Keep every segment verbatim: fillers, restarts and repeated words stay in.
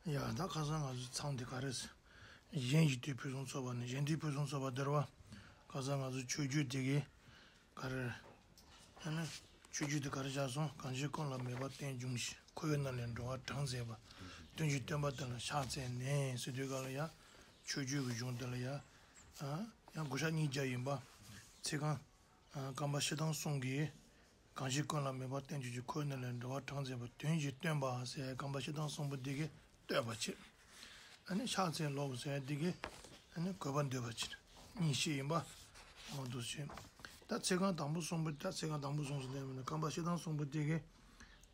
ཡ་ད་ཁ་སང་ང་ཚོ་ཚང་འདི་ག་རེ་ཟེར། གཞན་ཞིག་དུས་ཕུན་སུམ་ཚོགས་པ་ནི་གཞན་དུས་ཕུན་སུམ་ཚོགས་པ་དེ་རེད་བ། ཁ་སང་ང་ཚོ་མཆོད་བརྗོད་དེ་གི་ག་རེ། ཨ་ནི་མཆོད་བརྗོད་དེ་ག་རེ་བཞག་སོང་། གང་ཞིག་ཀུན་ལ་མོས་པ་བརྟན་བྱུང་ཞིང་། འཁོར་བའི་ནང་ལས་འགྲོ་བ་གྲངས་མཛད་པ། དོན་གྱི་སྟོན་པ་དེ་ལ་ཕྱག་འཚལ་ནས་ཟེར་དུས་ག་ལ་ཡ། མཆོད་བརྗོད་ཀྱི་གཞུང་དེ་ལ་ཡ། ཡང་དགུ་ཞག་གཉིས་བརྒྱབ་ཡིན་པ། ཚིག་རྐང་། རྐང་པ་སྤྱིར་བཏང་གསུམ་གྱིས། གང་ཞིག་ཀུན་ལ་མོས་པ་བརྟན་བྱུང་ཞིང་། འཁོར་བའི་ནང་ལས་འགྲོ་བ་གྲངས་མཛད་པ། དོན་གྱི་སྟོན་པ་ཟེར་རྐང་པ་སྤྱིར་བཏང་གསུམ་པོ་འདི་གིས་བསྟོད་པ་བྱེད། ཨ་ནི་ཕྱག་འཚལ་ལོ་ཟེར་འདི་གིས་ཨ་ནི་གུས་པ་འདུད་པ་བྱེད། གཉིས་བཤད་ཡིན་པ། འོ་འདུག་བྱེད། ད་ཚིག་རྐང་དང་པོ་གསུམ་པོ་ད་ཚིག་རྐང་དང་པོ་གསུམ་ཟེར་དེ་མིན་ན་རྐང་པ་སྤྱིར་བཏང་གསུམ་པོ་འདི་གིས་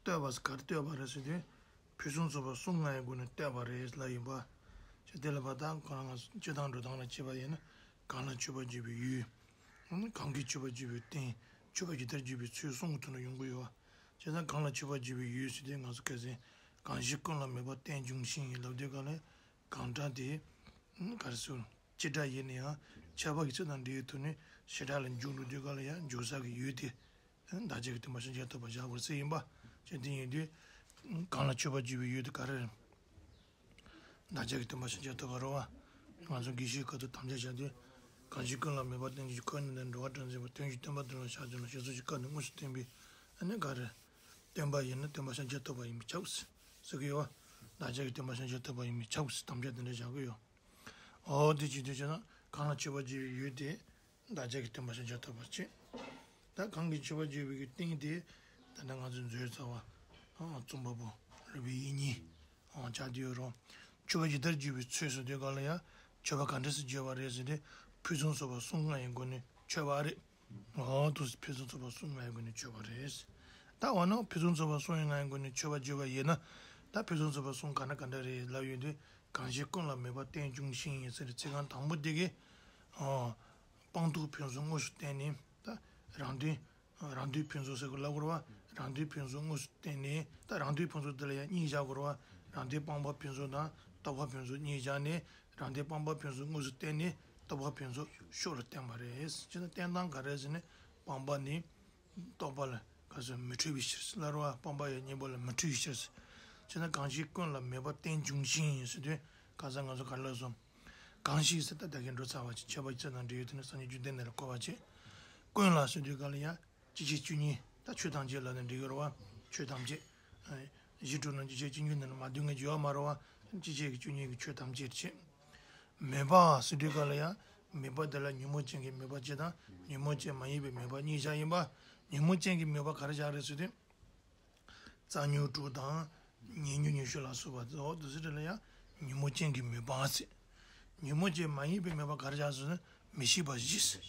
བསྟོད་པ་ག་རེ་བསྟོད་པ་རེད་ཟེར་དུས། ཕུན་སུམ་ཚོགས་པ་གསུམ་ལྔ་ཡི་སྒོ་ནས་བསྟོད་པ་རེད་ལབ་ཡིན་པ། ཅེས་དེ་ལ་བར་དག་ཁོ་རང་ང་སྤྱིར་བཏང་འགྲོ་སྟངས་ལ་བྱེད་པ་ཡིན་ན། གང་ལ་མཆོད་པར་བགྱི་བའི་ཡུལ། གང་གིས་མཆོད་པར་བགྱི་བའི་རྟེན། མཆོད་པ་ཇི་ལྟར་བགྱི་བའི་ཚུལ་གསུམ་གྱི་ཐོག་ནས་ཡོང་གི་ཡོད་པ། བྱས་ཙང་གང་ལ་མཆོད་པར་བགྱི་བའི་ཡུལ་ཟེར་དུས་ང་ཚོ་ཁ་སང་གང་ཞིག་ཀུན་ལ་མོས་པ་བརྟན་བྱུང་ཞིང་ལབ་དུས་ག་ལ་གང་དྲག་དེ། ག་རེ་ཟེར། སྤྱི་སྒྲ་ཡིན་ན་ཡང་ཁྱད་པར་གྱི་ཚིག་དང་འབྲེལ་བའི་ཐོག་ནས་བྱེ་བྲག་ལ་འཇུག་འགྲོ་དུས་ག་ལ་ཡང་འཇུག་ས་གི་ཡུལ་དེ། བདག་ཅག་གི་སྟོན་པ་ཤཱཀྱ་ཐུབ་པ་བཞག་དགོས་ཟེར་ཡིན་པ། བྱས་དེ་ཡིན་དུས། གང་ལ་མཆོད་པར་བགྱི་བའི་ཡུལ་དེ་ག་རེ་རེད། བདག་ཅག་གི་སྟོན་པ་ཤཱཀྱ་ཐུབ་པ་རེད་བ། ང་ཚོ་དགེ་བཤེས་ཁ་ཐུག་དམ་བཅའ་བཞག་དུས། གང་ཞིག་ཀུན་ལ་མོས་པ་བརྟན་བྱུང་ཞིང་། འཁོར་བའི་ནང་ལས་འགྲོ་བ་གྲངས་མཛད་པ། དོན་གྱི་སྟོན་པ་དེ་ལ་ཕྱག་འཚལ་ལོ་ཞེས་སོགས་ཀྱི་བཀའ་ནི་དངོས་སུ་བསྟན་པའི། ཨ་ནི་ག་རེ། སྟོན་པ་ཡིན་ན་སྟོན་པ་ཤཱཀྱ་ཐུབ་པ་ཡིན་པས་ཁྱབ་ཟེར་གི་ཡོད་བ། བདག་ཅག་གི་སྟོན་པ་ཤཱཀྱ་ཐུབ་པ་ཡིན་པས་ཁྱབ་ཟེར་དམ་བཅའ་དེ་འདྲ་བཞག་གི་ཡོད། འོ་དེ་ཅི་སྟོན་བྱས་ན་གང་ལ་མཆོད་པར་བགྱི་བའི་ཡུལ་དེ། བདག་ཅག་གི་སྟོན་པ་ཤཱཀྱ་ཐུབ་པ་བྱེད། ད་གང་གིས་མཆོད་པར་བགྱི་བའི་རྟེན་དེ། ད་ལྟ་ང་ཚོས་མཛོད་རྩ་བ། རྩོམ་པ་པོ་སློབ་དཔོན་དབྱིག་གཉེན། ཆགས་བསྡད་ཡོད་རུང་། མཆོད་པ་ཇི་ལྟར་བགྱི་བའི་ཚུལ་ཟེར་དུས་ག་ལ་ཡ། མཆོད་པ་ག་འདྲ་སེ་བགྱི་བ་རེད་ཟེར་དུས། ཕུན་སུམ་ཚོགས་པ་གསུམ་ལྔ་ཡི་སྒོ་ནས་མཆོད་པ་རེད། འོ་དེ་ཕུན་སུམ་ཚོགས་པ་གསུམ་ལྔ་ཡི་སྒོ་ནས་མཆོད་པ་རེད། ད་འོ་ན་ཕུན་སུམ་ཚོགས་པ་གསུམ་ལྔ་ཡི་སྒོ་ནས་མཆོད་པ་བགྱི་བ་ཡིན་ན། ད་ཕུན་སུམ་ཚོགས་པ་གསུམ་ག་འདྲ་ག་འདྲ་རེད་ལབ་ཡོང་དུས། གང་ཞིག་ཀུན་ལ་མོས་པ་བརྟན་བྱུང་ཞིང་ཟེར་ཚིག་རྐང་དང་པོ་དེ་གིས། སྤངས་རྟོགས་ཕུན་སུམ་དངོས་སུ་བསྟན་ནས། ད་རང་དོན། རང་དོན་ཕུན་སུམ་ཟེར་དགོས་ལབ་དགོས་རེད་བ། རང་དོན་ཕུན་སུམ་དངོས་སུ་བསྟན་ནས། ད་རང་དོན་ཕུན་སུམ་དེ་ལ་ཡང་གཉིས་བཞག་དགོས་རེད་བ། རང་དོན་སྤངས་པ་ཕུན་སུམ་དང་རྟོགས་པ་ཕུན་སུམ་གཉིས་བཞག་ནས། རང་དོན་སྤངས་པ་ཕུན་སུམ་དངོས་སུ་བསྟན་ནས་རྟོགས་པ་ཕུན་སུམ་ཤུགས་ལ་བསྟན་པ་རེད། བྱས་ན་བསྟན་སྟངས་ག་རེ་ཟེར་ན། སྤངས་པ་ནི་རྟོགས་པ་ལ་ག་ཚོད་མི་འཁྲུལ་བའི་ཕྱིར་ལབ་རེད་བ། སྤངས་པ་ཡང་གཉེན་པོ་ལ་མི་འཁྲུལ་བའི་ཕྱིར། བྱས་ན་གང་ཞིག་ཀུན་ལ་མོས་པ་བརྟན་བྱུང་ཞིང་ཟེར་དུས་ཁ་སང་ང་ཚོ་ག་རེ་ལབ་སོང་། གང་ཞིག་ཟེར་ད་ད་གིན་འགྲོ་ཚར་བ་ཅིག་མཆོད་པ་ཅི་ཙམ་འབྲེལ་ཡོད་དེ་ནི་སངས་རྒྱས་བཅོམ་ལྡན་འདས་ལ་གོ་བ་བྱེད། ཀུན་ལ་ཟེར་དུས་ག་ལ་ཡ། སྤྱི་བྱེ་བཅུ་གཉིས་ད་ཆོས་ཐམས་ཅད་ལ་ནི་འགྲིག་གི་རེད་བ། ཆོས་ཐམས་ཅད། གཞི་གྲུབ་རྣམས་སྤྱི་བྱེ་བཅུ་གཉིས་ནི་མ་འདུས་ངེས་ཀྱི་ཡོད་མ་རེད་བ། སྤྱི་བྱེ་བཅུ་གཉིས་ཀྱི་ཆོས་ཐམས་ཅད་བྱེད། མོས་པ་ཟེར་དུས་ག་ལ་ཡ། མོས་པ་དེ་ལ་ཉོན་མོངས་ཅན་གྱི་མོས་པ་གཅིག་དང་ཉོན་མོངས་ཅན་མ་ཡིན་པའི་མོས་པ་གཉིས་བཞག་ཡིན་པ། ཉོན་མོངས་ཅན་གྱི་མོས་པ་ག་རེ་བཞག་རེད་ཟེར་དུས། རྩ་ཉོན་དྲུག་དང་། ཉེ་ཉོན་ཉི་ཤུ་ལ་སོགས་པ་འོ་དེ་ཚོ་དེ་ལ་ཡང་ཉོན་མོངས་ཅན་གྱི་མོས་པ་ཟེར། ཉོན་མོངས་ཅན་མ་ཡིན་པའི་མོས་པ་ག་རེ་བཞག་ཟེར་ན་མི་ཤེས་པ་བཞི་ཟེར།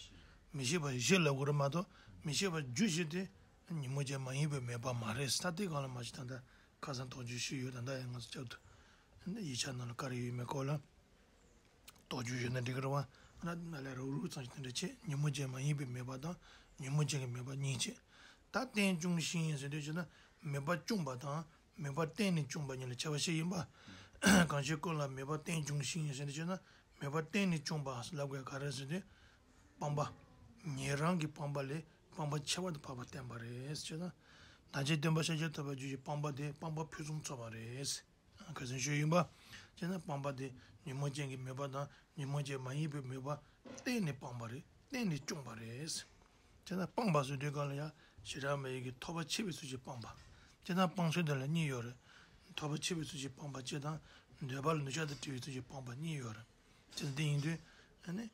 མི་ཤེས་པ་བཞི་ལབ་དགོས་རེད་མ་གཏོགས་མི་ཤེས་པ་རྒྱུ་བཞི་དེ་ཉོན་མོངས་ཅན་མ་ཡིན་པའི་མོས་པ་མ་རེད་ཟེར། ད་ལྟའི་སྒང་ལ་མ་གཞི་ད་ལྟ་ཁ་སང་དོགས་གཅོད་ཞུས་ཡོད། ད་ལྟ་ཡང་ང་ཚོ་བསྐྱར་དུ་ཡིག་ཆ་ནང་ལ་ག་རེ་ཡོད་མེད་སྐོར་ལ། དོགས་གཅོད་ཞུས་ན་འགྲིག་གི་རེད་བ། ཨ་ན་ན་ལས་རོགས་རུག་ཙམ་ཞིག་དེ་འདྲ་བྱེད། ཉོན་མོངས་ཅན་མ་ཡིན་པའི་མོས་པ་དང་ཉོན་མོངས་ཅན་གྱི་མོས་པ་གཉིས་བྱེད། ད་བརྟན་བྱུང་ཞིང་ཟེར་དུས་བྱས་ན་མོས་པ་བཅོམ་པ་དང་མོས་པ་བརྟན་ནས་བཅོམ་པ་གཉིས་ལ་ཁྱད་པར་བཤད་ཡིན་པ། གང་ཞིག་ཀུན་ལ་མོས་པ་བརྟན་བྱུང་ཞིང་ཟེར་དུས་བྱས་ན་མོས་པ་བརྟན་ནས་བཅོམ་པ་ལབ་དགོས་ག་རེ་ཟེར་དུས། སྤངས་པ། ཉན་རང་གི་སྤངས་པ་ལས་སྤངས་པ་ཁྱད་པར་དུ་འཕགས་པ་བསྟན་པ་རེད་ཟེར་ན། ད་ཅི་སྟོན་པ་ཤཱཀྱ་ཐུབ་པ་རྒྱུད་ཀྱི་སྤངས་པ་དེ་སྤངས་པ་ཕུན་སུམ་ཚོགས་པ་རེད། ཁ་སང་ཞུས་ཡིན་པ། བྱས་ན་སྤངས་པ་དེ་ཉོན་མོངས་ཅན་གྱི་མོས་པ་དང་ཉོན་མོངས་ཅན་མ་ཡིན་པའི་མོས་པ་གཏན་ནས་སྤངས་པ་རེད། གཏན་ནས་བཅོམ་པ་རེད། བྱས་ན་སྤངས་པ་ཟེར་དུས་གང་ལ་ཡང་ཞེ་དྲག་མ་ཡིན་གྱི་ཐོབ་པ་ཆེ་བའི་ཚུལ་གྱིས་སྤངས་པ། བྱས་ན་སྤང་ཚུལ་དེ་ལ་གཉིས་ཡོད་རེད། ཐོབ་པ་ཆེ་བའི་ཚུལ་གྱིས་སྤངས་པ་གཅིག་དང་། འདོད་པ་ལ་གདུལ་བྱ་དང་བྲལ་བའི་ཚུལ་གྱིས་སྤངས་པ་གཉིས་ཡོད་རེད། བྱས་ན་དེ་ཡིན་དུས། ཨ་ནི།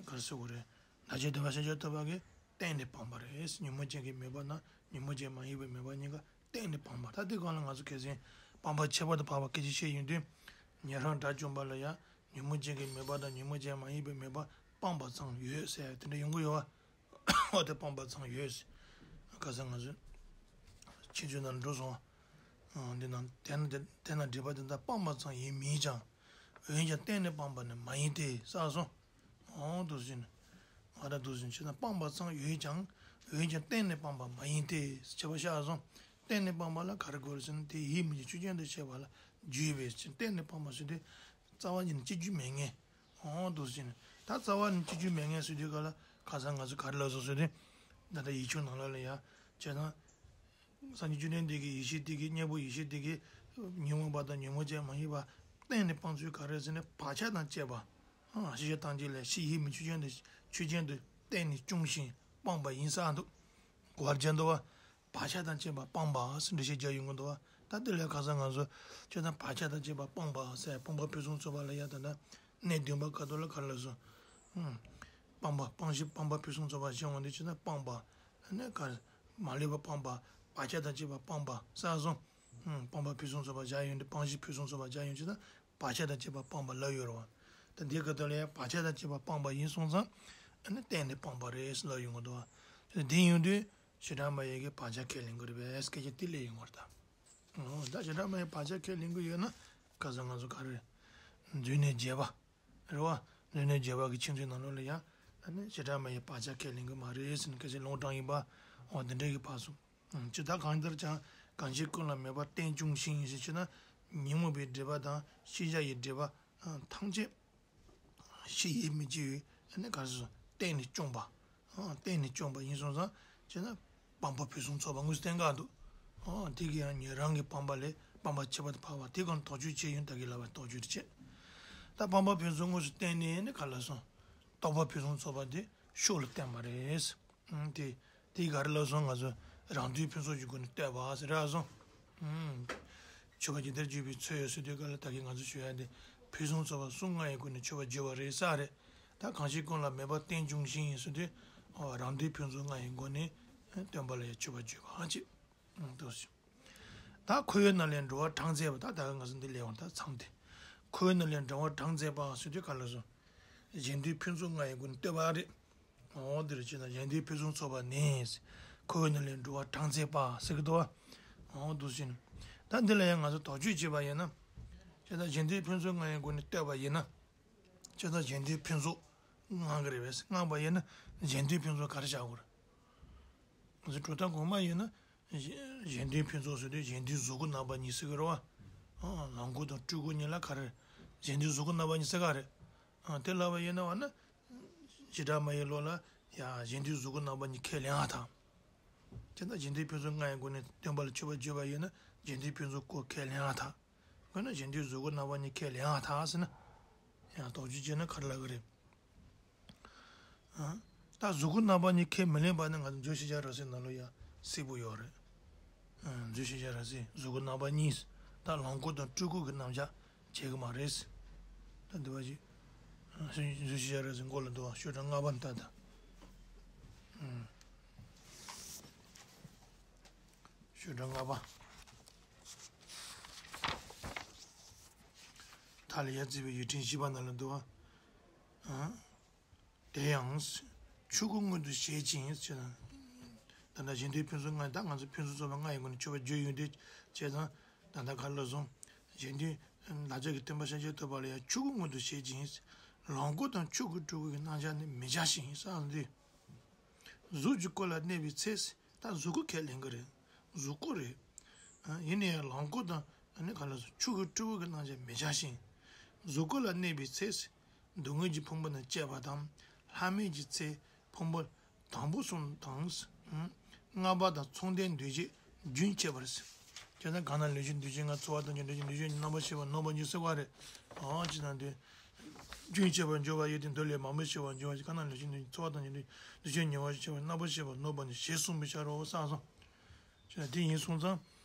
ག་རེ་ཟེར་དགོས་རེད། ད་ཅི་སྟོན་པ་ཤཱཀྱ་ཐུབ་པ་གིས། གཏན་ནས་སྤངས་པ་རེད། ཉོན་མོངས་ཅན་གྱི་མོས་པ་དང་ཉོན་མོངས་ཅན་མ་ཡིན་པའི་མོས་པ་གཉིས་ཀ་གཏན་ནས་སྤངས་པ། ད་དེ་སྒང་ལ་ང་ཚོ་ཁ་སང་སྤངས་པ་ཁྱད་པར་དུ་འཕགས་པ་སྐད་ཆ་བཤད་ཡོང་དུས། ཉན་རང་དགྲ་བཅོམ་པ་ལ་ཡང་ཉོན་མོངས་ཅན་གྱི་མོས་པ་དང་ཉོན་མོངས་ཅན་མ་ཡིན་པའི་མོས་པ་སྤངས་པ་ཙམ་ཡོད་ཟེར་དེ་འདྲ་ཡོང་གི་ཡོད་བ། འོ་དེ་སྤངས་པ་ཙམ་ཡོད་ཟེར། ཁ་སང་ང་ཚོ་ཕྱི་ཚུལ་ནང་འགྲོ་སོང་བ། འདི་ནང་དེ་ན་དེ་དེ་ན་འགྲིག་པ་དེ་འདྲ་སྤངས་པ་ཙམ་ཡིན་མིན་ཀྱང་། འོན་ཀྱང་གཏན་ནས་སྤངས་པ་ནི་མ་ཡིན་ཏེ་བསམ་སོང་། འོ་འདུག་ཟིན། ང་ད་འདུག་ཟིན་བྱས་ན་སྤངས་པ་ཙམ་ཡོད་ཀྱང་། འོན་ཀྱང་གཏན་ནས་སྤངས་པ་མ་ཡིན་ཏེ། ཁྱད་པར་ཤར་སོང་། གཏན་ནས་སྤངས་པ་ལ་ག་རེ་དགོས་རེད་ཟེར་ན་དེ་ཡིད་མི་བྱེད་ཆོས་ཅན་དུ་བྱེད་པ་ལ་འཇུག་པས་ཟེར། གཏན་ནས་སྤངས་པ་ཟེར་དུས་རྩ་བ་ཉིད་ནས་སྤྱི་རྒྱུ་མེད་ངེས། འོ་འདུག་ཟིན། ད་རྩ་བ་ནས་སྤྱི་རྒྱུ་མེད་ངེས་ཟེར་དུས་ག་ལ་ཁ་སང་ང་ཚོ་ག་རེ་ལབ་སོང་ཟེར་དུས། ད་ལྟ་ཡིག་ཆུང་ནང་ལོགས་ལ་ཡ་བྱས་ན། སངས་རྒྱས་བཅོམ་ལྡན་འདས་ཀྱི་ཡེ་ཤེས་དེ་གིས་གཉེན་པོ་ཡེ་ཤེས་དེ་གིས་ ཉོན་མོངས་པ་དང་ཉོན་མོངས་ཅན་མ་ཡིན་པ་གཏན་ནས་སྤང་ཚུལ་ག་རེ་ཟེར་ན། བག་ཆགས་དང་བཅས་པ། ཨ། ཤེས་བྱ་ཐམས་ཅད་ལས་ཕྱིའི་ཡིད་མི་ཆོས་ཅན་དུ་ཆོས་ཅན་དུ་གཏན་ནས་བཅོམ་ཞིང་སྤངས་པ་ཡིན་ས་འདུག་གོ་བར་བྱ་འདུག་བ། བག་ཆགས་དང་བཅས་པ་སྤངས་པ་ཟེར་འགྲེལ་བཤད་རྒྱག་ཡོང་གི་འདུག་བ། ད་དེ་ལས་ཁ་སང་ང་ཚོ་ཁྱོད་དང་བག་ཆགས་དང་བཅས་པ་སྤངས་པ་ཟེར། སྤངས་པ་ཕུན་སུམ་ཚོགས་པ་ལ་ཡ། ད་ལྟ་གནས་བདུན་པ་ཁ་ཐོག་ལ་ག་རེ་ལབ་སོང་། ཨུམ། སྤངས་པ་སྤངས་ཤིང་སྤངས་པ་ཕུན་སུམ་ཚོགས་པ་ཞེས་འོང་དུས་ཕྱི་ན་སྤངས་པ། ཨ་ནི་ག་རེ། མ་ལུས་པ་སྤངས་པ། བག་ཆགས་དང་བཅས་པ་སྤངས་པ་ཟེར་སོང་། ཨུམ། སྤངས་པ་ཕུན་སུམ་ཚོགས་པ་བཞག་ཡོང་དུས། སྤངས་ཤིང་ཕུན་སུམ་ཚོགས་པ་བཞག་ཡོང་དུས་ན་བག་ཆགས་དང་བཅས་པ་སྤངས་པ་ལབ་ཡོད་རེད་བ། ད་འདིའི་སྐབས་དེ་ལ་ཡང་བག་ཆགས་དང་བཅས་པ་སྤངས་པ་ཡིན་སོང་ཙང་། ཨ་ནི་གཏན་ནས་སྤངས་པ་རེད་ལབ་ཡོང་གི་འདུག་བ། དེ་ཡིན་དུས་བྱེ་བྲག་སྨྲ་བའི་གི་བག་ཆགས་ཁས་ལེན་གྱི་རེད་པས། སྐད་ཆ་དེ་སླེབས་ཡོང་གི་རེད་ད། འོ། ད་བྱེ་བྲག་སྨྲ་བའི་བག་ཆགས་ཁས་ལེན་གྱི་ཡོད་ན། ཁ་སང་ང་ཚོ་ག་རེ། མཛོད་ནས་རྒྱས་པ། རེད་བ། མཛོད་ནས་རྒྱས་པ་གི་ཆོས་མཛོད་ནང་ལོགས་ལ་ཡང་། ཨ་ནི་བྱེ་བྲག་སྨྲ་བའི་བག་ཆགས་ཁས་ལེན་གྱི་མ་རེད་ཟེར་ནས་སྐད་ཆ་ལུང་དྲངས་ཡིན་པ། འོ། དེ་འདྲ་གི་ཕར་སོང་། ཇི་ལྟར་གང་ལྟར་ཀྱང་། གང་ཞིག་ཀུན་ལ་མོས་པ་རྟེན་བཅུང་ཞིང་ཞེས་བྱས་ན། ཉོན་མོངས་པའི་སྒྲིབ་པ་དང་ཤེས་བྱ་ཡི་སྒྲིབ་པ་ཐམས་ཅད་ཕྱིའི་ཡིད་མི་བྱེད་པའི། ཨ་ནི་ག་རེ་ཟེར། གཏན་ནས་བཅོམ་པ། ཨ། གཏན་ནས་བཅོམ་པ་ཡིན་སོང་ཙང་བྱས་ན་སྤངས་པ་ཕུན་སུམ་ཚོགས་པ་དངོས་སུ་བསྟན་ག་འདུག་ཨ། དེ་གི་ཡང་ཉན་རང་གི་སྤངས་པ་ལས་སྤངས་པ་ཁྱད་པར་དུ་འཕགས་པ་དེ་གང་དོགས་གཅོད་བྱས་ཡོང་། ད་གི་ལབ་པ་དོགས་གཅོད་བྱས། ད་སྤངས་པ་ཕུན་སུམ་དངོས་སུ་བསྟན་ནས་ནི་ག་ལ་སོང་། རྟོགས་པ་ཕུན་སུམ་ཚོགས་པ་དེ་ཤུགས་ལ་བསྟན་པ་རེད། ཨང་། དེ་དེ་ག་རེ་ལབ་སོང་། ང་ཚོ་རང་དོན་ཕུན་ཚོགས་ཀྱི་སྒོ་ནས་བསྟོད་པ་ཟེར་ར་སོང་། ཨང་། མཆོད་པ་ཇི་ལྟར་བརྗོད་པའི་ཚུལ་ཟེར་དུས་ག་ལ་ད་གིན་ང་ཚོ་ཞུ་ཡ་དེ་ཕུན་སུམ་ཚོགས་པ་གསུམ་ལྔ་ཡི་སྒོ་ནས་མཆོད་པ་བརྗོད་པ་རེད་ས་རེད། ད་གང་ཞིག་ཀུན་ལ་མོས་པ་རྟེན་བཅུང་ཞིང་ཟེར་དུས། ཨོ། རང་དོན་ཕུན་ཚོགས་ལྔ་ཡི་སྒོ་ནས་བསྟོད་པ་ལ་ཡང་མཆོད་པ་བརྗོད་པ་ཅེས་འདུག་ཟེར། ད་འཁོར་བའི་ནང་ལས་འགྲོ་བ་གྲངས་མཛད་པ། ད་ད་ང་ཚོ་འདི་ལས་འོང་ད་མཚམས་དེ། འཁོར་བའི་ནང་ལས་འགྲོ་བ་གྲངས་མཛད་པ་ཟེར་དུས་ག་ལ་སོང་། གཞན་དོན་ཕུན་ཚོགས་ལྔ་ཡི་སྒོ་ནས་བསྟོད་པ་རེད། འོ། འདིར་བྱས་ན་གཞན་དོན་ཕུན་སུམ་ཚོགས་པ་ནི། འཁོར་བའི་ནང་ལས་འགྲོ་བ་གྲངས་མཛད་པ་ཟེར་གི་འདུག་བ། འོ། འདུག་ཟེར་ནས། ད་འདི་ལ་ཡང་ང་ཚོ་དོགས་གཅོད་བྱས་པ་ཡིན་ན། བྱས་ཙང་གཞན་དོན་ཕུན་ཚོགས་ལྔ་ཡི་སྒོ་ནས་བསྟོད་པ་ཡིན་ན། བྱས་ཙང་གཞན་དོན་ཕུན་ཚོགས་ལྔ་གི་རེད་པས། ལྔ་པ་ཡིན་ན་གཞན་དོན་ཕུན་ཚོགས་ག་རེ་བྱ་དགོས་རེད། ང་ཚོ་གྲུབ་མཐའ་གོང་མ་ཡིན་ན། གཞན་གཞན་དོན་ཕུན་ཚོགས་ཟེར་དུས་གཞན་དོན་གཟུགས་སྐུ་རྣམ་པ་གཉིས་ཟེར་གི་རེད་བ། ཨ། ལོངས་སྐུ་དང་སྤྲུལ་སྐུ་གཉིས་ལ་ག་རེ། གཞན་དོན་གཟུགས་སྐུ་རྣམ་པ་གཉིས་ཟེར་ག་རེད། ཨ། དེ་ལབ་པ་ཡིན་ན་བ་ན། བྱེ་བྲག་སྨྲ་བའི་ལུགས་ལ་ཡང་གཞན་དོན་གཟུགས་སྐུ་རྣམ་པ་གཉིས་ཁས་ལེན་ཡག་དང་། དེ་ལྟར་གཞན་དོན་ཕུན་ཚོགས་ལྔ་ཡི་སྒོ་ནས་བསྟོད་པ་ལ་མཆོད་པ་བརྗོད་པ་ཡིན་ན་གཞན་དོན་ཕུན་ཚོགས་དགུ་ཁས་ལེན་ཡག་དང་། དཔེར་ན་གཞན་དོན་གཟུགས་སྐུ་རྣམ་པ་གཉིས་ཁས་ལེན་ཡག་དང་ཟེར་ན། ཡང་དོགས་གཅོད་བྱས་ན་ག་རེ་ལབ་ཀྱི་རེད། ཨ། ད་གཟུགས་སྐུ་རྣམ་པ་གཉིས་ཁས་མི་ལེན་པ་ནི་ང་ཚོ་མཛོད་ཤེས་བྱ་རབ་གསལ་ནང་ལ་ཡང་གསལ་པོ་ཡོད་རེད། ཨ། མཛོད་ཤེས་བྱ་རབ་གསལ་གཟུགས་སྐུ་རྣམ་པ་གཉིས། ད་ལོངས་སྐུ་དང་སྤྲུལ་སྐུ་གི་རྣམ་གཞག་བྱེད་ཀྱི་མ་རེད། ད་འདི་བ་ཞིག་ཨ། མཛོད་ཤེས་བྱ་རབ་གསལ་མགོ་ལ་འདུག་བ། ཤོག་གྲངས་ལྔ་པ་ནི་ད་ད། ཨ། ཤོག་གྲངས་ལྔ་པ། མཐའ་ལ་ཡར་བརྩིགས་པའི་ཡིག་ཕྲེང་བཞི་པ་ནང་ལ་འདུག་བ། ཨ། དེ་ཡང་ཆོས་སྐུ་མངོན་དུ་བྱེད་ཅིང་ཟེར་ན། ད་ལྟ་གཞན་དོན་ཕུན་ཚོགས་ལྔ། ད་ང་ཚོ་ཕུན་སུམ་ཚོགས་པ་ལྔ་ཡི་སྒོ་ནས་མཆོད་པ་བརྗོད་ཡོང་དུས་བྱས་ཙང་། ད་ལྟ་ག་རེ་ལབ་སོང་། གཞན་དོན་བདག་ཅག་གི་སྟོན་པ་ཤཱཀྱ་ཐུབ་པ་ལ་ཡང་ཆོས་སྐུ་མངོན་དུ་བྱེད་ཅིང་། ལོངས་སྐུ་དང་ཆོས་སྐུ་སྤྲུལ་སྐུ་གི་རྣམ་གཞག་ནི་མི་བྱ་ཞིང་ཟེར་འདུག་གཟུགས་ཀྱི་སྐུ་ལ་གནས་པའི་ཚེ། ད་གཟུགས་སྐུ་ཁས་ལེན་གྱི་རེད། གཟུགས་སྐུ་རེད། ཨ། ཡིན་ན་ཡང་ལོངས་སྐུ་དང་ཨ་ནི་ག་ལ་སོགས་ཆོས་སྐུ་སྤྲུལ་སྐུ་གི་རྣམ་གཞག་མི་བྱ་ཞིང་། གཟུགས་སྐུ་ལ་གནས་པའི་ཚེ། སྡུག་བསྔལ་གྱི་ཕུང་པོ་དང་བཅས་པ་དང་། ལྷག་མེད་ཀྱི་ཚེ་ཕུང་པོ་དང་པོ་གསུམ་དང་། ལྔ་པ་དང་མཚུངས་ལྡན་འདུ་བྱེད་རྒྱུན་ཆད་པར་ཟེར། བྱས་ཙང་གང་ན་ལུས་ཅན་འདུ་བྱེད་ལྔ། ཚོར་བ་དང་བཅས་པའི་འདུ་བྱེད་འདུ་བྱེད་རྣམ་པར་ཤེས་པ་ནོར་བ་ཉིད་ཟེར་བ་རེད། འོ། ཅི་ན་འདུ་རྒྱུན་ཆད་པར་འགྱུར་བ་ཡོད་དེ། འདི་ལས་མང་པོ་ཞིག་པར་འགྱུར་བ་ཞིག་གང་ན་ལུས་ཅན་འདུ་བྱེད་ཚོར་བ་དང་བཅས་པའི་འདུ་བྱེད་ཉེ་བར་ཆད་པ་རྣམ་པར་ཤེས་པ་ནོར་བ་ཉིད་ཞེས་གསུངས་པའི་ཕྱིར་རོ་ཟེར་སོང་། ཅི་ན་དེ་ཡིན་སོང་ཙང་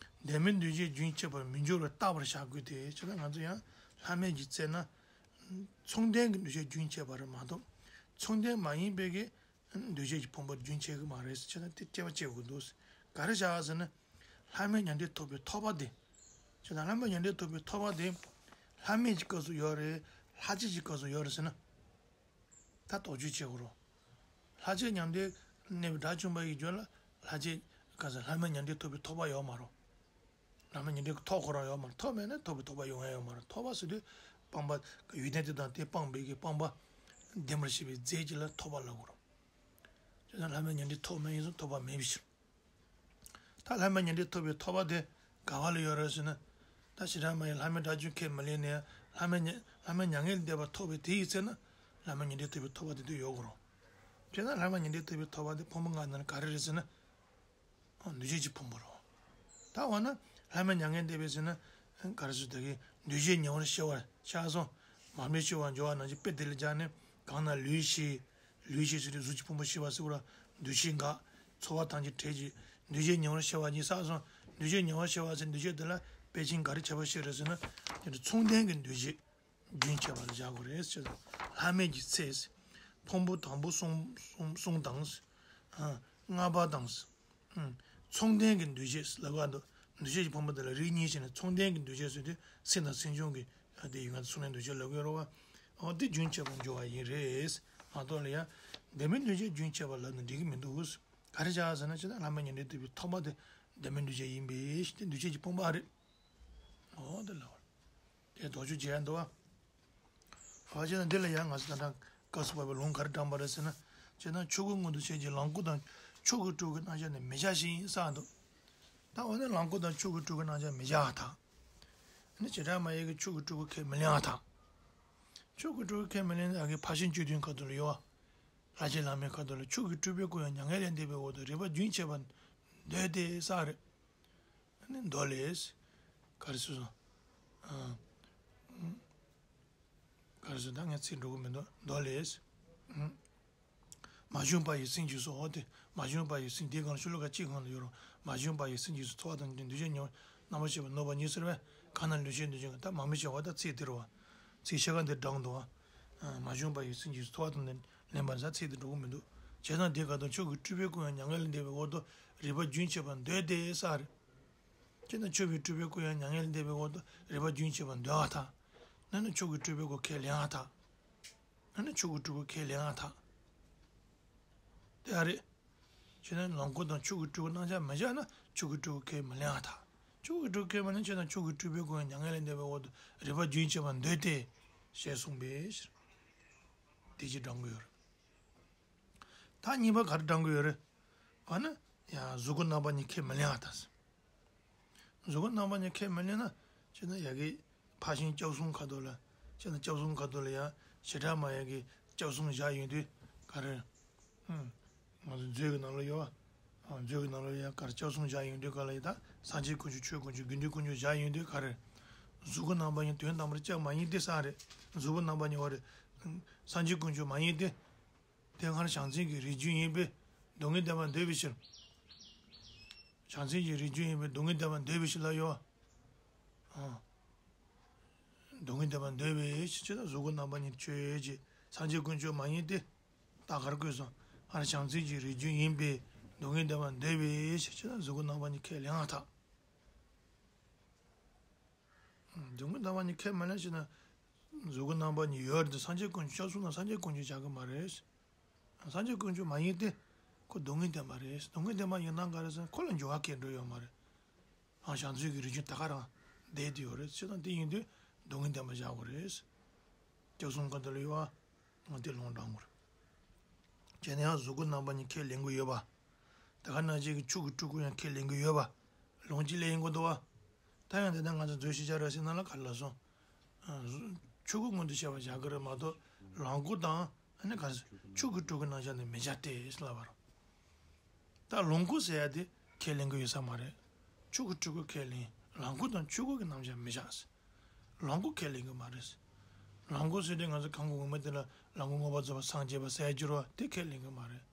ལྡན་མིན་འདུ་བྱེད་རྒྱུན་ཆད་པར་མི་འགྱུར་བར་བརྟག་པར་བྱ་དགོས་ཏེ། བྱས་ཙང་ང་ཚོ་ཡང་ལྷག་མེད་ཀྱི་ཚེ་ན་མཚུངས་ལྡན་གྱི་འདུ་བྱེད་རྒྱུན་ཆད་པ་རེད་མ་གཏོགས། མཚུངས་ལྡན་མ་ཡིན་པའི་གི་འདུ་བྱེད་ཀྱི་ཕུང་པོ་རྒྱུན་ཆད་ཀྱི་མ་རེད་ཟེར། བྱས་ན་དེ་དཔྱད་པ་བྱེད་དགོས་འདུག་ག་རེ་བྱ་ཟེར་ན། ལྷག་མེད་མྱང་འདས་ཐོབ་པའི་ཐོབ་པ་དེ། བྱས་ཙང་ལྷག་མེད་མྱང་འདས་ཐོབ་པའི་ཐོབ་པ་དེ། ལྷག་མེད་ཀྱི་སྐབས་སུ་ཡོད་རེད། ལྷག་བཅས་ཀྱི་སྐབས་སུ་ཡོད་རེད་ཟེར་ན། ད་དོགས་གཅོད་བྱེད་དགོས་རེད། ལྷག་བཅས་མྱང་འདས་གནས་པའི་དགྲ་བཅོམ་པ་ཡི་རྒྱུད་ལ་ལྷག་བཅས་ག་ཟེར། ལྷག་མེད་མྱང་འདས་ཐོབ་པའི་ཐོབ་པ་ཡོད་མ་རེད། ལྷག་མེད་མྱང་འདས་ཀྱི་ཐོབ་ཁོ་རང་ཡོད་མ་རེད། ཐོབ་མེད་ན་ཐོབ་པའི་ཐོབ་པ་ཡོང་ཡ་ཡོད་མ་རེད། ཐོབ་པ་ཟེར་དུས་སྤངས་པ་ཡོན་ཏན་དེ་དང་དེ་སྤངས་པའི་གི་སྤངས་པ་བདེན་པར་ཤེས་པའི་རྫས་ཅིག་ལ་ཐོབ་པ་ལབ་དགོས་རེད། བྱས་ཙང་ལྷག་མེད་མྱང་འདས་ཐོབ་མེད་ཡིན་ཙང་ཐོབ་པ་མེད་པའི་ཕྱིར། ད་ལྷག་མེད་མྱང་འདས་ཐོབ་པའི་ཐོབ་པ་དེ་ག་བ་ལ་ཡོད་རེད་ཟེར་ན། ད་ཞེ་དྲག་མ་ཡིན་ལྷག་མེད་དགྲ་བཅོམ་ཁས་མི་ལེན་ནས་ལྷག་མེད་མྱ་ལྷག་མེད་མྱ་ངན་ལས་འདས་པ་ཐོབ་པའི་དེ་ཡི་ཚེ་ན་ལྷག་མེད་མྱང་འདས་ཐོབ་པའི་ཐོབ་པ་དེ་དུ་ཡོད་དགོས་རེད། བྱས་ཙང་ལྷག་མེད་མྱང་འདས་ཐོབ་པའི་ཐོབ་པ་དེ་ཕུང་པོ་ལྔ་ནང་ག་རེ་རེད་ཟེར་ན། འདུ་བྱེད་ཀྱི་ཕུང་པོ་རེད། ད་འོ་ན་ལྷག་མེད་མྱ་ངན་འདས་པའི་ཚེ་ན། ག་རེ་ཟེར་དེ་གི་འདུ་བྱེད་ཉེ་བར་ཤེས་པར་ཤར་སོང་། མར་མེ་ཤེས་པར་འགྱུར་བ་ནང་བཞིན་དཔེ་དེ་ལ་སྦྱར་ནས། གང་ན་ལུས་ཤེས། ལུས་ཤེས་ཟེར་དུས་གཟུགས་ཀྱི་ཕུང་པོ་ཤེས་པ་ཟེར་བ་ལ་འདུ་ཤེས་འགག། ཚོར་བ་ཐམས་ཅད་བྲལ་གྱི་འདུ་བྱེད་ཉེ་བར་ཤེས་པ་གཉིས་བསགས་སོང་། འདུ་བྱེད་ཉེ་བར་ཤེས་པ་ཟེར་འདུ་བྱེད་དེ་ལ་དཔེ་ཅན་ག་རེ་ཁྱད་པར་ཤེས་རེད་ཟེར་ན། དེ་ནི་མཚུངས་ལྡན་གྱི་འདུ་བྱེད་རྒྱུན་ཆད་པ་ལ་བཞག་དགོས་རེད་ཟེར། ལྷག་མེད་ཀྱི་ཚེ། ཕུང་པོ་དང་པོ་གསུམ་གསུམ་གསུམ་དང་། ལྔ་པ་དང་། མཚུངས་ལྡན་གྱི་འདུ་བྱེད་ལབ་པ་འདུག་འདུ་བྱེད་ཀྱི་ཕུང་པོ་དེ་ལ་རིགས་གཉིས་ཕྱེ་ནས་མཚུངས་ལྡན་གྱི་འདུ་བྱེད་ཟེར་དུས་སེམས་དང་སེམས་བྱུང་གི་དེ་ཡོད་ངེས་མཚུངས་ལྡན་འདུ་བྱེད་ལབ་ཀྱི་ཡོད་རེད་བ། འོ་དེ་རྒྱུན་ཆད་པར་འགྱུར་བ་ཡིན་རེད། མ་གཏོགས་ལ་ཡང་ལྡན་མིན་འདུ་བྱེད་རྒྱུན་ཆད་པ་ལབ་ན་འགྲིག་གི་མི་འདུག་ག་རེ་བྱས་ཟེར་ན། ཇི་ལྟར་ལྷག་མེད་ཉིད་འདྲའི་སྡུད་པའི་ཐོག་མ་དེ་ལྡན་མིན་འདུ་བྱེད་ཡིན་པས་ཞེས་ཏེ་འདུ་བྱེད་ཀྱི་ཕུང་པོ་ཨ་རེད། འོ་དེ་ལབ་པ་དེ་དོགས་གཅོད་བྱེད་ཡ་འདུག་བ། འོ་བྱས་ན་འདི་ལ་ཡང་ང་ཚོ་ད་ལྟ་སྐབས་སུ་བབས་པའི་ལུང་ག་རེ་དྲངས་པ་རེད་ཟེར་ན། ཇི་ལྟར་ཆོས་སྐུ་མངོན་དུ་བྱེད་ཅིང་ལོངས་སྐུ་དང་ཕྱོགས་ཀྱི་སྤྲུལ་སྐུའི་རྣམ་གཞག་ནི་མི་བྱ་ཞིང་ཟེར་འདུག་ད་འོ་ན་ལོངས་སྐུ་དང་ཕྱོགས་ཀྱི་སྤྲུལ་སྐུའི་རྣམ་གཞག་མི་བྱ་བ་དང་། ནི་བྱེ་བྲག་སྨྲ་བའི་གི་ཕྱོགས་ཀྱི་སྤྲུལ་སྐུ་ཁས་མི་ལེན་པ་དང་། ཕྱོགས་ཀྱི་སྤྲུལ་སྐུ་ཁས་མི་ལེན་ཡ་གི་ཕར་ཕྱིན་བཅུ་བདུན་ཁ་ཐུག་ལ་ཡོད་པ། ལྷར་བཅས་ལྷག་མའི་ཁ་ཐུག་ལ་ཕྱོགས་ཀྱི་སྤྲུལ་པའི་སྐུ་ཡང་མྱ་ངན་ལས་འདས་པའི་འོག་ཏུ་རིག་པ་རྒྱུན་ཆད་པར་འདོད་དེ་ཟེར་རེད། ནི་མདོ་ལས། ག་རེ་ཟེར་སོང་། ཨ། ག་རེ་ཟེར། ད་ངས་ཚིག་འགྲོ་གི་མི་འདུག་མདོ་ལས། མ་བྱུང་བ་ཡི་སེམས་ཀྱིས་སོ། འོ་དེ་མ་བྱུང་བ་ཡི་སེམས་དེའི་སྒང་ལ་ཤོ་ལོ་ཀ་གཅིག་སྒང་ལ་ཡོད་རུང་། མ་བྱུང་བ་ཡི་སེམས་ཀྱིས་སོ། ཚོར་བ་དང་འདུ་བྱེད་ཉེ་བར་རྣམ་པར་ཤེས་པ་ནོར་བ་ཉིད་ཟེར་བས། གང་ན་ལུས་ཤེས་འདུ་བྱེད་འགག་ད་མར་མེ་ཤེས་པ་ད་ཚིག་དེ་རེད་བ། ཚིག་ཤེས་ག་འདིར་དྲངས་འདུག་བ། མ་བྱུང་བ་ཡི་སེམས་ཀྱིས་སོ། ཚོར་བ་དང་ལེན་པ་ཟེར་ཚིག་དེ་འགྲོ་གི་མི་འདུག་བྱས་ཙང་དེའི་སྐབས་དུ་ཕྱོགས་ཀྱི་སྤྲུལ་པའི་སྐུ་ཡང་མྱ་ངན་ལས་འདས་པའི་འོག་ཏུ་རིག་པ་རྒྱུན་ཆད་པར་འདོད་དེ་ཟེར་རེད། ཅེ་ན་ཕྱོགས་ཀྱི་སྤྲུལ་པའི་སྐུ་ཡང་མྱ་ངན་ལས་འདས་པའི་འོག་ཏུ་རིག་པ་རྒྱུན་ཆད་པར་འདོད་པར་ཐལ། ན་ནི་ཕྱོགས་ཀྱི་སྤྲུལ་པའི་སྐུ་ཁས་ལེན་པར་ཐལ། ན་ནི་ཕྱོགས་ཀྱི་སྤྲུལ་སྐུ་ཁས་ལེན་པར་ཐལ། དེ་ཨ་རེད། ཅེ་ན་ལོངས་སྐུ་དང་ཕྱོགས་ཀྱི་སྤྲུལ་སྐུ་རྣམ་གཞག་མི་བྱ་ན་ཕྱོགས་ཀྱི་སྤྲུལ་སྐུ་ཁས་མི་ལེན་པར་ཐལ། ཕྱོགས་ཀྱི་སྤྲུལ་སྐུ་ཁས་མི་ལེན་ཅེ་ན་ཕྱོགས་ཀྱི་སྤྲུལ་པའི་སྐུ་ཡང་མྱ་ངན་ལས་འདས་པའི་འོག་ཏུ་རིག་པ་རྒྱུན་ཆད་པར་འདོད་དེ། ཞེས་གསུངས་པའི་ཕྱིར། དེ་ཅི་དྲང་གི་ཡོད་རེད། ད་གཉིས་པ་ག་རེ་དྲང་གི་ཡོད་རེད། འོ་ན་ཡང་གཟུགས་སྐུ་རྣམ་པ་གཉིས་ཁས་མི་ལེན་པར་ཐལ། གཟུགས་སྐུ་རྣམ་པ་གཉིས་ཁས་མི་ལེན་ན། ཅེ་ན་ཡ་གི་ཕར་ཕྱིན་སྐྱབས་གསུམ་ཁ་ཐུག་ལ། ཅེ་ན་སྐྱབས་གསུམ་ཁ་ཐུག་ལ་ཡང་བྱེ་བྲག་སྨྲ་བའི་གི་སྐྱབས་གསུམ་བཞག་ཡོང་དུས་ག་རེ། ཧུམ། ང་ཚོ་མཛོད་ཀྱི་ནང་ལ་ཡོད་པ། མཛོད་ཀྱི་ནང་ལ་ཡང་ག་རེ་སྐྱབས་གསུམ་བཞག་ཡོང་དུས་ག་ལ་ཡི་ད་སངས་རྒྱས་དཀོན་མཆོག་ཆོས་དཀོན་མཆོག་དགེ་འདུན་དཀོན་མཆོག་བཞག་ཡོང་དུས་ག་རེ། གཟུགས་སྐུ་རྣམ་པ་གཉིས་དོན་དམ་པར་སྐྱབས་མ་ཡིན་ཏེ་ཟེར་རེད། གཟུགས་སྐུ་རྣམ་པ་གཉིས་པ་རེད། སངས་རྒྱས་དཀོན་མཆོག་མ་ཡིན་ཏེ། དེ་སྔར་བྱང་སེམས་ཀྱི་རིགས་རྒྱུན་ཡིན་པས་སྡུག་བསྔལ་བདེན་པར་འདོད་པའི་ཕྱིར། བྱང་སེམས་ཀྱི་རིགས་རྒྱུན་ཡིན་པས་སྡུག་བསྔལ་བདེན་པར་འདོད་པའི་ཕྱིར་ལ་ཡོད། ཨ། སྡུག་བསྔལ་བདེན་པར་འདོད་པའི་ཕྱིར་ཆེད་དུ་གཟུགས་སྐུ་རྣམ་པ་གཉིས་ཆོས་ཅན། སངས་རྒྱས་དཀོན་མཆོག་མ་ཡིན་ཏེ། ད་ག་རེ་བཀོད་སོང་། སྔར་བྱང་སེམས་ཀྱི་རིགས་རྒྱུན་ཡིན་པས་སྡུག་བསྔལ་བདེན་པར་འདོད་པའི་ཕྱིར་ཆེད་དུ་གཟུགས་སྐུ་རྣམ་པ་གཉིས་ཁས་ལེན་པར་ཐལ། སྡུག་བསྔལ་བདེན་པ་གཉིས་ཁས་མི་ལེན་ཞེ་ན། གཟུགས་སྐུ་རྣམ་པ་གཉིས་ཡོད་རེད་དེ་སངས་རྒྱས་དཀོན་མཆོག་སྐྱབས་གསུམ་ན་སངས་རྒྱས་དཀོན་མཆོག་བཞག་གི་མ་རེད། སངས་རྒྱས་དཀོན་མཆོག་མ་ཡིན་ཏེ། ཁོ་སྡུག་བསྔལ་བདེན་པ་རེད། སྡུག་བསྔལ་བདེན་པ་ཡིན་ན་ག་རེ་ཟེར་ན་ཁོ་ལ་འགྱུར་བ་གང་འགྲོ་ཡོད་མ་རེད། རང་བྱང་སེམས་ཀྱི་རིགས་རྒྱུན་ད་ག་རང་བསྡད་དེ་ཡོད་རེད། བྱས་ཙང་དེ་ཡིན་དུས་སྡུག་བསྔལ་བདེན་པ་བཞག་དགོས་རེད། སྐྱབས་གསུམ་ཁ་ཐུག་ལ་ཡོད་པ། ང་དེ་ལུང་དྲངས་དགོས་རེད། བྱས་ན་ཡང་གཟུགས་སྐུ་རྣམ་པ་གཉིས་ཁས་ལེན་གྱི་ཡོད་པ། དེ་ག་ནང་བཞིན་གྱི་ཕྱོགས་ཀྱི་སྤྲུལ་སྐུ་ཡང་ཁས་ལེན་གྱི་ཡོད་པ། ལུང་གཅིག་ལས་ཡིན་དགོས་འདུག་བ། ད་ཡང་དེ་ལྟར་ང་ཚོ་མཛོད་ཤེས་བྱ་ར་ཟེར་ནང་ལ་ག་རེ་ལབ་སོང་། ཨ། ཆོས་སྐུ་མངོན་དུ་བྱེད་པ་བཞག་གི་རེད་མ་གཏོགས་ལོངས་སྐུ་དང་ཨ་ནི་ག་རེ་ཟེར་ཕྱོགས་ཀྱི་སྤྲུལ་སྐུ་རྣམ་གཞག་ནི་མི་བྱ་སྟེ་ལབ་པ་རེད། ད་ལོངས་སྐུ་ཟེར་ཡ་དེ་ཁས་ལེན་གྱི་ཡོད་ས་མ་རེད། ཕྱོགས་ཀྱི་སྤྲུལ་སྐུ་ཁས་ལེན། ལོངས་སྐུ་དང་ཕྱོགས་སྐུ་གི་རྣམ་གཞག་མི་བྱ། ལོངས་སྐུ་ཁས་ལེན་གྱི་མ་རེད། ལོངས་སྐུ་ཟེར་དུས་ང་ཚོ་གང་གི་འོག་མ་དེ་ལ་ལོངས་སྐུ་མངོན་པར་རྫོགས་པར་སངས་རྒྱས་པ་ཟེར་རྒྱུ་རེད་བ། དེ་ཁས་ལེན་གྱི་མ་རེད།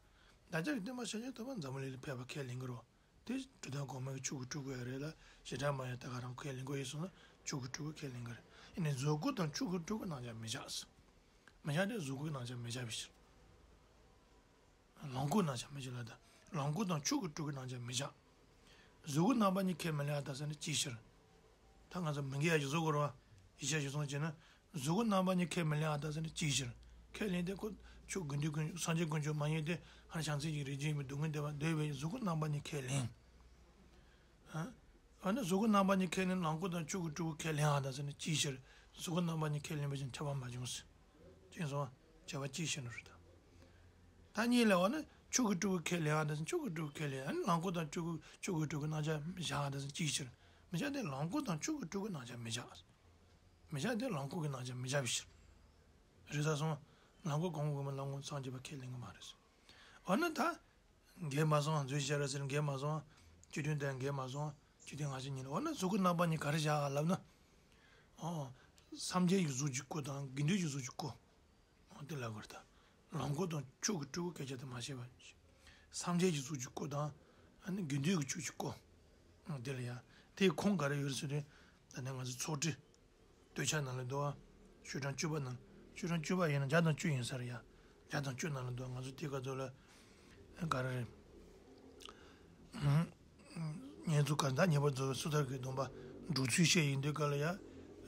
བདག་ཅག་གི་སྟོན་པ་ཤཱཀྱ་ཐུབ་པ་འཛམ་བུ་གླིང་ལ་ཕེབས་པ་ཁས་ལེན་གྱི་རེད་བ། དེ་གྲུབ་མཐའ་གོང་མའི་ཕྱོགས་ཀྱི་སྤྲུལ་སྐུ་ཡང་རེད་ལ་བྱེ་བྲག་སྨྲ་བའི་ད་ག་རང་ཁས་ལེན་གྱི་ཡོད་སོང་ན་ཕྱོགས་ཀྱི་སྤྲུལ་སྐུ་ཁས་ལེན་གྱི་རེད། ཡིན་ནའི་གཟུགས་སྐུ་དང་ཕྱོགས་ཀྱི་སྤྲུལ་སྐུ་རྣམ་གཞག་མི་བྱ། མི་བྱ་སྟེ་གཟུགས་སྐུའི་རྣམ་གཞག་མི་བྱ་བའི་ཕྱིར། ལོངས་སྐུའི་རྣམ་གཞག་མི་བྱ་ལ་ད། ལོངས་སྐུ་དང་ཕྱོགས་ཀྱི་སྤྲུལ་སྐུའི་རྣམ་གཞག་མི་བྱ། གཟུགས་སྐུ་རྣམ་པ་གཉིས་ཁས་མི་ལེན་པར་ཐལ་ཟེར་ན་ཅིའི་ཕྱིར། ད་ང་ཚོ་མི་འགལ་ཡ་ཞིག་བཟོ་དགོས་རེད་བ། ཡིག་ཆ་ཞིག་བཟུང་བྱས་ན། གཟུགས་སྐུ་རྣམ་པ་གཉིས་ཁས་མི་ལེན་པར་ཐལ་ཟེར་ན་ཅིའི་ཕྱིར། ཁས་ལེན་ཏེ་ཁོ་ཕྱོགས་དགེ་འདུན་ཀུན་སངས་རྒྱས་དཀོན་མཆོག་མ་ཡིན་ཏེ་ཧ་ལམ་བྱང་སེམས་ཀྱི་རིགས་རྒྱུན་ཡིན་པའི་སྡུག་བསྔལ་བདེན་པར་འདོད་པའི་གཟུགས་སྐུ་རྣམ་པ་གཉིས་ཁས་ལེན། ཨ་ནི་གཟུགས་སྐུ་རྣམ་པ་གཉིས་ཁས་ལེན་ལོངས་སྐུ་དང་ཕྱོགས་ཀྱི་སྤྲུལ་སྐུ་ཁས་ལེན་པར་ཐལ་ཟེར་ན་ཅིའི་ཕྱིར། གཟུགས་སྐུ་རྣམ་པ་གཉིས་ཁས་ལེན་པ་བཞིན་ཁྱབ་པ་མ་བྱུང་ཟེར། ཅེས་སོ། ཁྱབ་པ་ཅིའི་ཕྱིར་ན་རེད་ད། ད་གཉིས་ལས་བ་ནི་ཕྱོགས་ཀྱི་སྤྲུལ་སྐུ་ཁས་ལེན་པར་ཐལ་ཟེར་ན་ཕྱོགས་ཀྱི་སྤྲུལ་སྐུ་ཁས་ལེན། ཨ་ནི་ལོངས་སྐུ་དང་ཕྱོགས་ཀྱི་ཕྱོགས་ཀྱི་སྤྲུལ་སྐུ་རྣམ་གཞག་མི་བྱ་ཐལ་ཟེར་ན་ཅིའི་ཕྱིར། མི་བྱ་སྟེ་ལོངས་སྐུ་དང་ཕྱོགས་ཀྱི་སྤྲུལ་སྐུ་རྣམ་གཞག་མི་བྱ། མི་བྱ་སྟེ་ལོངས་སྐུ་གི་རྣམ་གཞག་མི་བྱ་བའི་ཕྱིར། རེད་ད་སོང་། ལོངས་སྐུ་གོང་འོག་མའི་ལོངས་སྐུ་སངས་རྒྱས་པ་ཁས་ལེན་གྱི་མ་རེད། འོ་ན་ད། འགལ་མ་སོང་། མཛོད་ཤེས་བྱ་ར་ཟེར་འགལ་མ་སོང་། བཅུ་བདུན་དང་འགལ་མ་སོང་། བཅུ་བདུན་ང་ཚོ་ཉིད་ལ་འོ་ན་གཟུགས་སྐུ་རྣམ་པ་གཉིས་ག་རེ་བཞག་ལབ་ན། ཨ། སངས་རྒྱས་ཀྱི་གཟུགས་ཀྱི་སྐུ་དང་དགེ་འདུན་གྱི་གཟུགས་ཀྱི་སྐུ། ཨ། དེ་ལབ་དགོས་རེད་ད། ལོངས་སྐུ་དང་ཆོས་ཀྱི་སྤྲུལ་སྐུ་སྐད་ཆ་དེ་མ་བཤད་པ། སངས་རྒྱས་ཀྱི་གཟུགས་ཀྱི་སྐུ་དང་། ཨ་ནི་དགེ་འདུན་གྱི་ཆོས་ཀྱི་སྐུ། ཨ། དེ་ལ་ཡ། དེའི་ཁུངས་ག་རེ་ཡོད་རེད་ཟེར་དུས། ད་ནི་ང་ཚོ་ཚོགས་ཁྲིད། སྟོད་ཆ་ནང་ལ་འདུག་བ། ཤོག་གྲངས་བཅུ་པ་ནང་། ཤོག་གྲངས་བཅུ་པ་ཡིན་ན་བརྒྱ་དང་བཅུ་ཡིན་ས་རེད་ཡ། བརྒྱ་དང་བཅུ་ནང་ལ་འདུག་ང་ཚོ་དེ་ག་ཚོད་ལ། ག་རེ་རེད། ཨང་། ཉན་ཚུལ་ག་ད་ཉེ་བར་འཛོལ་བའི་སོ་ཐར་གྱི་སྡོམ་པ་སྒྲུབ་ཚུལ་བཤད་ཡོང་དུས་སྐབས་ལ་ཡ།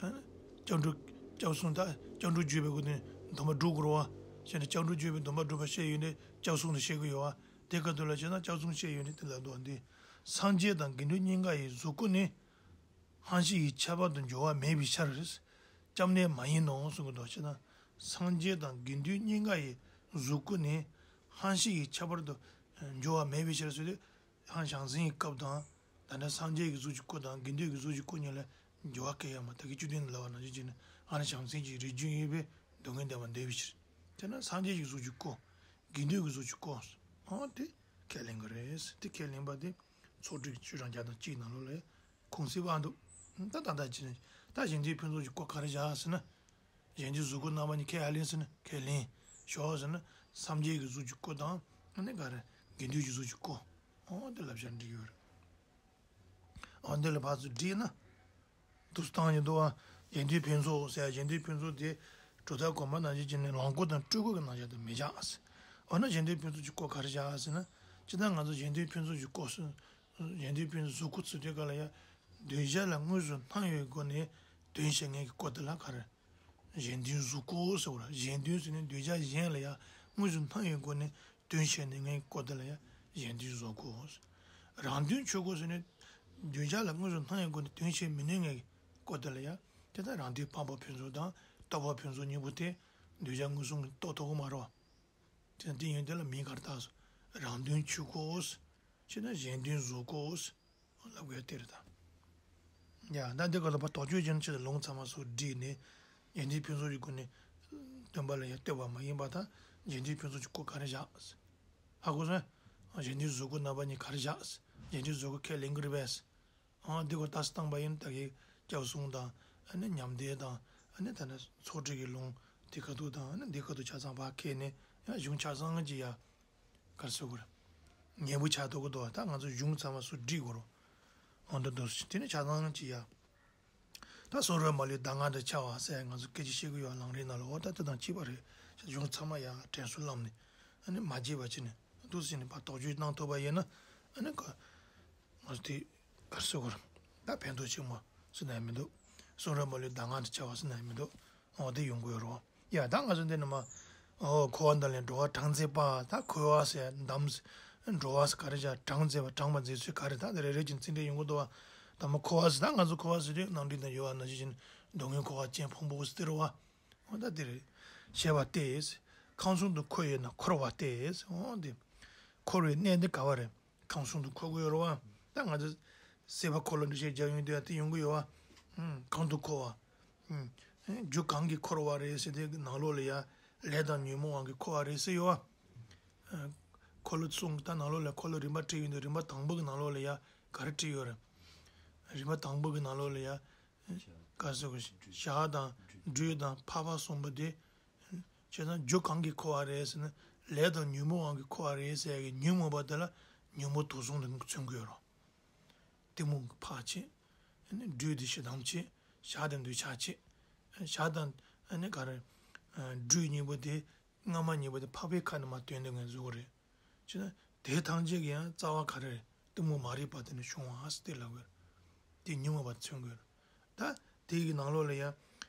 ཨ། སྐྱབས་འགྲོ། སྐྱབས་གསུམ་ད་སྐྱབས་འགྲོ་བརྒྱུད་པའི་སྒོ་ནས་སྡོམ་པ་སྒྲུབ་དགོས་རེད་བ། བྱས་ནས་སྐྱབས་འགྲོ་བརྒྱུད་པའི་སྡོམ་པ་སྒྲུབ་པ་བཤད་ཡོང་དུས་སྐྱབས་གསུམ་དུ་བཤད་ཀྱི་ཡོད་བ། དེ་ག་དུས་ལ་བྱས་ན་སྐྱབས་གསུམ་བཤད་ཡོང་དུས་དེ་ལ་འདུག་འདི། སངས་རྒྱས་དང་དགེ་འདུན་གཉིས་ཀ་ཡི་གཟུགས་སྐུ་ནི། སྔ་ཕྱི་ཡི་ཁྱད་པར་དུ་འགྱུར་བ་མེད་པའི་ཕྱིར། སྐྱབས་གནས་མ་ཡིན་ནོ་གསུང་གི་འདུག་བྱས་ན། སངས་རྒྱས་དང་དགེ་འདུན་གཉིས་ཀ་ཡི་གཟུགས་སྐུ་ནི། སྔ་ཕྱི་ཡི་ཁྱད་པར་དུ་འགྱུར་བ་མེད་པའི་ཕྱིར་ཟེར་དུས། ཡང་བྱང་སེམས་ཀྱི་སྐབས་དང་། ད་ལྟ་སངས་རྒྱས་ཀྱི་གཟུགས་ཀྱི་སྐུ་དང་དགེ་འདུན་གྱི་གཟུགས་ཀྱི་སྐུ་གཉིས་ལ་འགྱུར་བ་གང་ཡང་མ། ད་གིན་བཅུ་བདུན་ལ་ལབ་པ་ནང་བཞིན་བྱས་ནས། ཨ་ནི་བྱང་སེམས་ཀྱི་རིགས་རྒྱུན་ཡོད་པའི་སྡུག་བསྔལ་བདེན་པར་འདོད་པའི་ཕྱིར། དེས་ན་སངས་རྒྱས་ཀྱི་གཟུགས་ཀྱི་སྐུ། དགེ་འདུན་གྱི་གཟུགས་ཀྱི་སྐུ། ཨོ་དེ་ཁས་ལེན་གྱི་རེད། དེ་ཁས་ལེན་པ་དེ་ཚོགས་སྒྲིག་ཤོག་གྲངས་བརྒྱ་དང་གཅིག་ནང་ལོགས་ལ་ཁུངས་གསལ་བ་འདུག་ད་ད་ལྟ་ཅི་ནས་ད་གཞན་དོན་ཕུན་ཚོགས་ཀྱི་སྐུ་ག་རེ་བཞག་ཟེར་ན། གཞན་དོན་གཟུགས་སྐུ་རྣམ་པ་གཉིས་ཁས་ཨ་ལེན་ཟེར་ན་ཁས་ལེན་ཞོག་ཟེར་ན། སངས་རྒྱས་ཀྱི་གཟུགས་ཀྱི་སྐུ་དང་། ཨ་ནི་ག་རེ། དགེ་འདུན་གྱི་གཟུགས་ཀྱི་སྐུ། ཨོ་དེ་ལབ་བྱ་འགྲིག་ཡོད་རེད། ཨོ་འདི་ལ་ཕར་ཚུར་བསྒྲིགས་ན། དུས་སུ་བཏང་ཡོད་འདུག་བ། གཞན་དོན་ཕུན་ཚོགས་ཟེར་ཡ། གཞན་དོན་ཕུན་ཚོགས་དེ་གྲུབ་མཐའ་གོང་མ་ནང་བཞིན་བྱས་ནས་ལོངས་སྐུ་དང་སྤྲུལ་སྐུ་གི་རྣམ་གཞག་དེ་མི་བཞག་ཟེར། འོ་ན་གཞན་དོན་ཕུན་ཚོགས་ཀྱི་སྐུ་ག་རེ་བཞག་ཟེར་ན། ཅི་ལྟར་ང་ཚོ་གཞན་དོན་ཕུན་ཚོགས་ཀྱི་སྐུ་སུ། གཞན་དོན་ཕུན་ཚོགས་གཟུགས་སྐུ་ཟེར་དུས་སྐབས་ལ་ཡ། གདུལ་བྱ་ལ་དངོས་སུ་སྣང་བའི་སྒོ་ནས་དོན་བྱེད་མཁན་གྱི་སྐུ་དེ་ལ་ག་རེ། གཞན་དོན་གཟུགས་སྐུ་ཟེར་བ་རེད། གཞན་དོན་ཟེར་ནས་གདུལ་བྱ་གཞན་ལ་ཡང་དངོས་སུ་སྣང་བའི་སྒོ་ནས་དོན་བྱེད་ནུས་མཁན་གྱི་སྐུ་དེ་ལ་ཡང་གཞན་དོན་གཟུགས་སྐུ། རང་དོན་ཆོས་སྐུ་ཟེར་ནས་གདུལ་བྱ་ལ་དངོས་སུ་སྣང་བའི་སྒོ་ནས་དོན་བྱེད་མི་ནུས་མཁན་གྱི་སྐུ་དེ་ལ་ཡང་དེ་ལྟར་རང་དོན་འཕགས་པ་ཕུན་ཚོགས་དང་རྟོགས་པ་ཕུན་ཚོགས་གཉིས་པོ་དེ་གདུལ་བྱ་མངོན་སུམ་གྱིས་རྟོགས་ཐུབ་ཀྱི་མ་རེད་བ། དེ་དེ་ཡིན་དེ་ལ་མིང་ག་རེ་བཏགས་སོང་། རང་དོན་ཆོས་སྐུ། ཅེས་ན་གཞན་དོན་གཟུགས་སྐུ། ལབ་དགོས་དེ་རེད་ད། ཡ་ད་འདི་ག་ལ་ཕར་དོགས་གཅོད་བྱས་ན་ཆེད་དུ་ལུང་ཚང་མ་སོགས་བསྒྲིགས་ནས། གཞན་དོན་ཕུན་ཚོགས་ཀྱི་སྒོ་ནས་སྟོན་པ་ལ་ཡང་ལྟོས་པ་མ་ཡིན་པ་དང་། གཞན་དོན་ཕུན་ཚོགས་ཀྱི་སྐུ་ག་རེ་བཞག་ཧ་གོ་སོང་། གཞན་དོན་གཟུགས་སྐུ་རྣམ་པ་གཉིས་ག་རེ་བཞག་གཞན་དོན་གཟུགས་སྐུ་ཁས་ལེན་གྱི་རེད་པས། ཨང་འདི་གོ་ལྟ་སྟངས་པ་ཡིན་ད་གི་སྐྱབས་གསུམ་དང་། ཨ་ནི་ཉམས་ལྡན་དང་། ཨ་ནི་ད་ནི་ཚོགས་སྒྲིག་གི་ལུང་དེ་ག་དུ་དང་། ཨ་ནི་འདི་ག་དུ་ཆ་ཚང་ཕར་ཁས་ནས་ཡང་གཞུང་ཆ་ཚང་གི་ཡ། ག་རེ་ཟེར་དགོས་རེད། ཉེ་པོ་ཆགས་ཐུབ་ཀྱི་འདུག་ད་ང་ཚོ་གཞུང་ཚང་མ་སུ་སྒྲིག་དགོས་རོ། འོ་འདི་འདུག་དེ་ནི་ཆ་ཚང་གི་ཡ། ད་གསུང་རབ་མ་ལུས་གདམས་ངག་ཏུ་འཆར་བ་ཟེར་ང་ཚོ་སྐད་ཆ་བཤད་ཀྱི་ཡོད་ལམ་རིམ་ནང་ལ། འོ་ད་དེ་དང་གཅིག་པ་རེད། གཞུང་ཚང་མ་ཡ་དྲན་གསོ་བསླངས་ནས། ཨ་ནི་མ་བརྗེད་པ་བྱས་ནས་འདུག་ཟེར་ནས་ཕར་དོགས་གཅོད་གནང་ཐུབ་པ་ཡིན་ན། ཨ་ནི་ག་ང་ཚོ་དེ་ག་རེ་ཟེར་དགོས་རེད། ད་ཕན་ཐོགས་ཆེན་མོ་ཟེར་ན་ཡང་མི་འདུག་གསུང་རབ་མ་ལུས་གདམས་ངག་ཏུ་འཆར་བ་ཟེར་ན་ཡང་མི་འདུག་འོ་དེ་ཡོང་གི་ཡོད་རེད། ཡ་ད་ང་ཚོ་འདི་ནི་མ། འོ་འཁོར་བ་འདི་ལས་འགྲོ་བ་དྲངས་མཛད་པ། ད་འཁོར་བ་ཟེར་འདམ། འགྲོ་བ་ཟེར་ག་རེ་བྱ། དྲངས་མཛད་པ། དྲངས་པ་མཛད་ཚུལ་ག་རེ། ད་འདི་རེ་རེ་བཞིན་ཚིག་འགྲེལ་ཡོང་གི་འདུག་བ། ད་མ་འཁོར་བ་ཟེར་ད་ང་ཚོ་འཁོར་བ་ཟེར་དུས་ནང་འགྲིག་དང་ཡོད་བ་ནང་བཞིན་བྱས་ནས་སྡུག་བསྔལ་འཁོར་བ་ཅན་ཕུང་པོ་ཟེར་དེ་རེད་བ། འོ་ད་འདི་རེད། ཞེས་པ་སྟེ། ཁམས་གསུམ་དུ་འཁོར་བས་ན་འཁོར་བ་སྟེ། འོ་འདི། འཁོར་བའི་གནས་འདི་ག་བ་རེད། ཁམས་གསུམ་དུ་འཁོར་གྱི་ཡོད་རེད་བ། ད་ང་ཚོ་སྲིད་པ་འཁོར་ལོ་འདི་བཤད་རྒྱག་ཡོང་དུས་ཡ་དེ་ཡོང་གི་ཡོད་བ། ཨུམ། གང་དུ་འཁོར་བ། ཨུམ། རྒྱུ་གང་གིས་འཁོར་བ་རེད་ཟེར་དེ་ནང་ལོགས་ལ་ཡ་ལས་དང་ཉོན་མོངས་དབང་གིས་འཁོར་བ་རེད་ཟེར་ཡོད་བ། ཨ། འཁོར་ལོ་གསུམ་ད་ནང་ལོགས་ལ་འཁོར་ལོ་རིམ་པ་བྲིས་ཡོང་དུས་རིམ་པ་དང་པོ་གི་ནང་ལོགས་ལ་ཡ་ག་རེ་བྲིས་ཡོད་རེད། རིམ་པ་དང་པོ་གི་ནང་ལོགས་ལ་ཡ། ག་རེ་ཟེར་དགོས། ཞག་དང་སྦྲུལ་དང་འཕགས་པ་གསུམ་པོ་དེ། བྱས་ཙང་རྒྱུ་གང་གིས་འཁོར་བ་རེད་ཟེར་ན། ལས་དང་ཉོན་མོངས་དབང་གིས་འཁོར་བ་རེད་ཟེར་ཡ་གི་ཉོན་མོངས་པ་དེ་ལ་ཉོན་མོངས་དུག་གསུམ་དེ་མཚོན་གྱི་ཡོད་རེད། གཏི་མུག་གི་ཕར་ཕྱིན། སྦྲུལ་དེ་ཞེ་སྡང་ཕྱིན། ཞག་དེ་འདོད་ཆགས་ཕྱིན། ཞག་དང་། ཨ་ནི་ག་རེ། སྦྲུལ་གཉིས་པོ་དེ། སྔ་མ་གཉིས་པོ་དེ་འཕགས་པའི་ཁ་ནས་མར་ཐོན་དེ་ངས་བཟོ་གི་རེད། བྱས་ན་དེ་ཐམས་ཅད་ཀྱི་ཡང་རྩ་བ་ག་རེ་རེད། གཏི་མུག་མ་རིག་པ་དེ་ནས་བྱུང་བ་ཟེར་དེ་ལབ་ཀྱི་རེད། དེ་ཉོན་མོངས་པ་མཚོན་གྱི་རེད། ད་དེ་གི་ནང་ལོགས་ལ་ཡང་།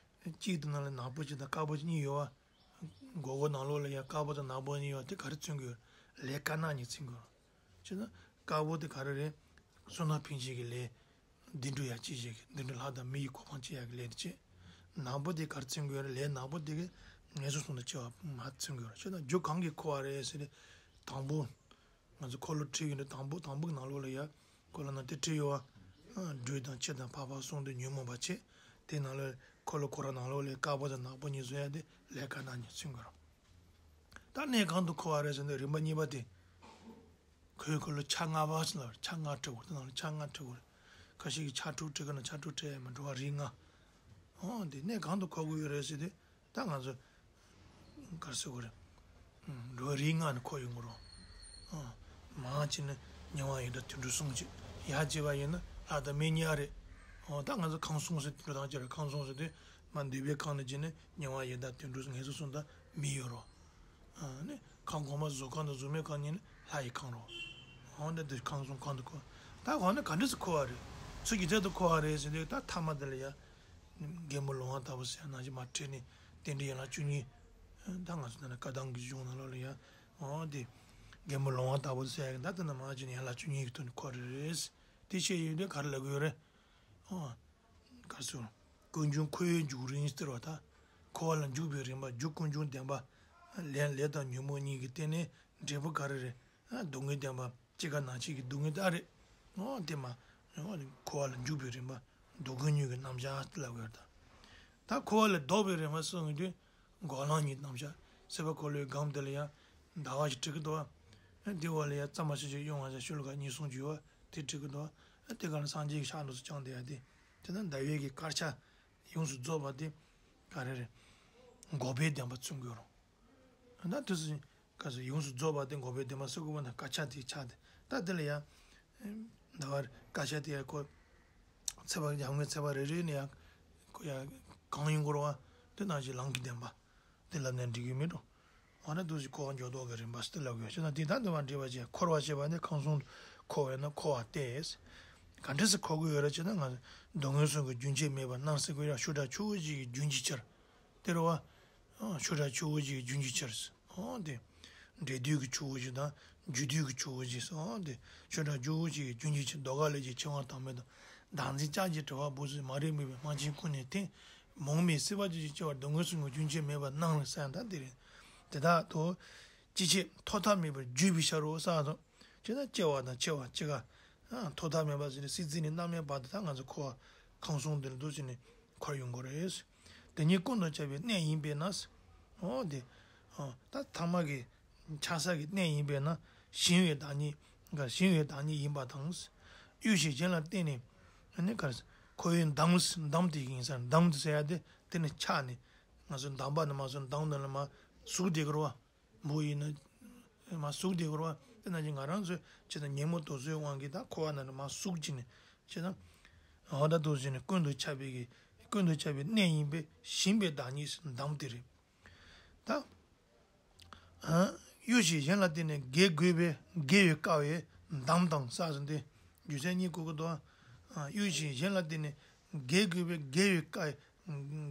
གཅིག་དེ་ནང་ལ་ནག་པོ་གཅིག་དང་དཀར་པོ་གཉིས་ཡོད་བ། མགོ་སྐོར་ནང་ལོགས་ལ་ཡང་དཀར་པོ་དང་ནག་པོ་གཉིས་ཡོད་བ་དེ་ག་རེ་མཚོན་གྱི་ཡོད། ལས་དཀར་ནག་གཉིས་མཚོན་གྱི་ཡོད། བྱས་ན་དཀར་པོ་དེ་ག་རེ་རེད། བསོད་ནམས་འཕེན་བྱེད་ཀྱི་ལས། བདེ་འགྲོ་ཡར་སྐྱེད་བྱེད་ཀྱི། བདེ་འགྲོ་ལྷ་དང་མི་ཡི་གོ་འཕང་སྐྱེ་ཡག་གི་ལས་དེ་བྱེད། ནག་པོ་དེ་ག་རེ་མཚོན་གྱི་ཡོད་རེད། ལས་ནག་པོ་དེ་གིས་ངན་སོང་གསུམ་དུ་སྐྱེ་བ་མར་མཚོན་གྱི་ཡོད་རེད། བྱས་ན་རྒྱུ་གང་གིས་འཁོར་བ་རེད་ཟེར་ཏེ། དང་པོ། ང་ཚོ་འཁོར་ལོ་བྲིས་ཡོད་འདི་དང་པོ་དང་པོ་གི་ནང་ལོགས་ལ་ཡ། འཁོར་ལོ་ནང་དེ་བྲིས་ཡོད་བ། སྦྲུལ་དང་ཁྱི་དང་འཕགས་པ་གསུམ་དེ་ཉོན་མོངས་པ་བྱེད། དེ་ནང་ལ་འཁོར་ལོ་ཁོ་རང་ནང་ལོགས་ལ་དཀར་པོ་དང་ནག་པོ་གཉིས་བཟོ་ཡ་དེ་ལས་དཀར་ནག་གཉིས་མཚོན་གྱི་རེད། ད་གནས་གང་དུ་འཁོར་བ་རེད་ཟེར་ན་རིམ་པ་གཉིས་པ་དེ། ཁོའི་འཁོར་ལོ་ཆ་ལྔ་པ་ཟེར་ལ་ཆ་ལྔ་བྲིས་དགོས། དེ་ནང་ལ་ཆ་ལྔ་བྲིས་དགོས་རེད། ཁ་ཤས་ཀྱིས་ཆ་དྲུག་བྲིས་ཀྱི་ན་ཆ་དྲུག་བྲིས་ཡ་མི་འགྲོ་བ་རིགས་ལྔ། ཨོ་དེ་གནས་གང་དུ་འཁོར་དགོས་ཡོད་རེད་ཟེར་དུས་ད་ང་ཚོ་ག་རེ་ཟེར་དགོས་རེད། འགྲོ་བའི་རིགས་ལྔ་ནས་འཁོར་ཡོང་གི་རེད། མང་ཆེ་ནི་དམྱལ་བ་ཡི་དྭགས་དུད་འགྲོ་གསུམ་ཅིག་ཡར་བྱས་པ་ཡིན་ན་ལྷ་དང་མི་གཉིས་རེད། ཨོ་ད་ང་ཚོ་ཁམས་གསུམ་ཟེར་དུད་འགྲོ་དང་བཅས་རེད། ཁམས་གསུམ་ཟེར་དུས་མ་འདུས་པའི་ཁམས་ནས་བྱས་ནས་དམྱལ་བ་ཡི་དྭགས་དུད་འགྲོ་ངན་སོང་གསུམ་དང་མི་ཡོད་རེད། ཨ་ནི་ཁམས་གོང་མ་གཟུགས་ཁམས་དང་གཟུགས་མེད་ཁམས་གཉིས་ནི་ལྷ་ཡི་ཁམས་རོ། འོ་འདི་འདི་ཁམས་གསུམ་གང་དུ་འཁོར། ད་འོ་ན་ག་འདྲས་སུ་འཁོར་བ་རེད། ཚུལ་གྱི་ཚད་དུ་འཁོར་བ་རེད་ཟེར་དུས་ད་ཐ་མ་དེ་ལ་ཡ། རྒན་པོ་ལོང་བ་ལྟ་བུ་ཟེར་ཡ་ནང་བཞིན་མ་ཁྲིད་ནས་རྟེན་འབྲེལ་ཡན་ལག་བཅུ་གཉིས། ད་ང་ཚོ་ད་ནི་བཀའ་གདམས་ཀྱི་གཞུང་ནང་ལོགས་ལ་ཡ། འོ་འདི། རྒན་པོ་ལོང་བ་ལྟ་བུ་ཟེར་ཡ་གི་ད་ལྟ་ན་མ་ཅི་ནས་ཡན་ལག་བཅུ་གཉིས་ཀྱི་ཐོག་ནས་འཁོར་རེད། དེ་བཤད་ཡོང་དུས་ག་རེ་ལབ་དགོས་རེད། འོ། ག་ཟེར། ཀུན་འབྱུང་འཁོར་བའི་འཇུག་རིམ་ཟེར་བ་དང་། འཁོར་བ་ལ་འཇུག་པའི་རིམ་པ། རྒྱུ་ཀུན་འབྱུང་བདེན་པ། ལས་ལས་དང་ཉོན་མོངས་གཉིས་ཀྱི་སྟེང་ནས་འབྲས་བུ་ག་རེ་རེད། སྡུག་བསྔལ་བདེན་པ། སྐྱེ་རྒ་ན་འཆི་གི་སྡུག་བསྔལ་དག་རེད། འོ་དེ་མ། འཁོར་བ་ལ་འཇུག་པའི་རིམ་པ། སྡུག་བསྔལ་གཉིས་ཀྱི་རྣམ་གཞག་ལབ་དགོས་རེད་ད། ད་འཁོར་བ་ལས་ལྡོག་པའི་རིམ་པ་གསུངས་ཡོང་དུས། འགོག་ལམ་གཉིས་རྣམ་གཞག་སྲིད་པ་འཁོར་ལོའི་སྒང་དེ་ལ་ཡང་ཟླ་བ་ཞིག་བྲི་གི་འདུག་བ། དེ་འོག་ལ་ཡང་གཙང་མ་ཤེས་བྱའི་དབྱེ་བ་ཞེས་ཤོ་ལོ་ཀ་གཉིས་གསུམ་བརྗོད་པ་དེ་བྲི་གི་འདུག་བ། དེ་ག་ལ་སངས་རྒྱས་ཀྱི་ཕྱག་ལོགས་སུ་བརྐྱངས་བསྡད་ཡ་དེ། དེ་ན་ཟླ་བའི་གི་དཀར་ཆག་ཡོངས་སུ་རྫོགས་པ་དེ་ག་རེ་རེད། འགོག་པའི་བདེན་པ་མཚོན་དགོས་རུང་། ད་དུས་སུ་ག་ཚོད་ཡོངས་སུ་རྫོགས་པ་དེ་འགོག་པའི་བདེན་པ་སུ་དགོས་པ་ན་དཀར་ཆག་དེའི་ཆ་དེ། ད་དེ་ལ་ཡང་། ཟླ་བར་དཀར་ཆག་དེ་ཡང་ཁོ། ཚེས་པ་ཡར་ངོའི་ཚེས་པ་རེ་རེ་ནས་ཡང་། ཁོ་ཡང་གང་ཡིན་དགོས་རུང་བ། དེ་ནང་བཞིན་ལམ་གྱི་བདེན་པ། དེ་ལབ་ནས་འགྲིག་གི་མེད་འགྲོ། འོ་ན་དུས་སུ་འཁོར་བ་འགྱུར་ལྡོག་གི་རིམ་པ་ཟེར་ལབ་དགོས་ཤེ་ན་དེ་ད་འདི་མ་འདྲེས་པ་ཅན་འཁོར་བ་ཞེས་པ་ནི་ཁམས་གསུམ་འཁོར་བས་ན་འཁོར་བ་སྟེ། ག་འདྲས་སུ་འཁོར་དགོས་ཡོད་རེད་ཅེ་ན་ང་སྡུག་བསྔལ་གསུམ་གྱི་རྒྱུན་ཆད་མེད་པར་སྣང་སྲིད་ཀྱི་ཡང་ཤུགས་དྲག་ཆུ་བོ་གཅིག་གི་རྒྱུན་གྱི་ཕྱིར། དེ་རེད་བ། ཤུགས་དྲག་ཆུ་བོ་གཅིག་གི་རྒྱུན་གྱི་ཕྱིར། འོ་དེ། འབྲས་དུས་ཀྱི་ཆུ་བོ་གཅིག་དང་རྒྱུ་དུས་ཀྱི་ཆུ་བོ་གཅིག་སོ་འོ་དེ། ཤུགས་དྲག་ཆུ་བོ་གཅིག་གི་རྒྱུན་གྱི་ཕྱིར་ཟློས་གར་ལས་ཀྱི་འཆིང་བ་དང་མེད་དང་། བདག་འཛིན་ལྕགས་ཀྱུའི་དྲི་བ་སྦུབས་སུ་མ་རིག་མུན་པའི་རྨ་ཆེན་ཀུན་ནས་འཐིབས། མུན་མེད་སྲིད་པ་གཅིག་ཀྱང་སྐྱེ་བར་སྡུག་བསྔལ་གསུམ་གྱི་རྒྱུན་ཆད་མེད་པར་སྣང་ལ་སེམས་དང་དེ་རེད། དེ་དག་ཏུ། ཅི་བྱེད་ཐོག་མཐའ་མེད་པར་བརྗོད་པའི་ཕྱིར་རོ་ཟེར་དང་། ཅི་ལྟར་སྐྱེ་བ་དང་འཆི་བ་འཆི་ཁ། ཐོག་མཐའ་མེད་པ་ཟེར་ནས་སྲིད་རྩེ་ནས་མནར་མེད་བར་དུ་ད་ང་ཚོ་འཁོར་བ་ཁམས་གསུམ་འདི་ལ་འདུག་ཟེར་ནས་འཁོར་ཡོང་གི་རེད། དེ་ཉིད་ཀུན་ཏུ་ཁྱབ་པའི་གནས་ཡིན་པས་ན། འོ་དེ། ད་ཐ་མ་གི་ཆགས་ས་གི་གནས་ཡིན་པས་ན་ཞི་བའི་བདག་ཉིད། ཞི་བའི་བདག་ཉིད་ཡིན་པ་དང་། གཡོ་ཞིང་གཞན་ལ་བརྟེན་ནས་ནི་ག་རེ། འཁོར་བའི་འདམ། འདམ་དེ་ཡིན་ས་འདམ་དེ་ཟེར་ཡ་དེ་དེ་ནི་ཆགས་ནས་ང་ཚོ་འདམ་པ་ནི་མ་སོང་འདམ་ནི་ལ་མ་ཟུག་བསྡད་ཀྱི་རེད་བ། འབུ་ཡིན་ན། མ་ཟུག་བསྡད་ཀྱི་རེད་བ། དེ་ནང་བཞིན་ང་རང་ཚོས་ཇི་ལྟར་ཉོན་མོངས་དུག་གསུམ་དབང་གིས་ད་འཁོར་བ་ནང་ནས་མ་ཟུག་བྱས་ནས་ཇི་ལྟར། འོ་ད་དུ་ཟིན་ནས་ཀུན་ཏུ་ཁྱབ་པའི་གི། ཀུན་ཏུ་ཁྱབ་པའི་གནས་ཡིན་པས་ཞི་བའི་བདག་ཉིད་འདམ་དེ་རེད། ད། གཡོ་ཞིང་གཞན་ལ་བརྟེན་ནས་རྒྱལ་དགོས་པས་རྒྱལ་བའི་ཀ་བས་འདམ་དང་ས་ཟིན་ཏེ། རྒྱུ་མཚན་གཉིས་གོ་གི་འདུག་གཡོ་ཞིང་གཞན་ལ་བརྟེན་ནས་རྒྱལ་དགོས་པས་རྒྱལ་བའི་ཀ།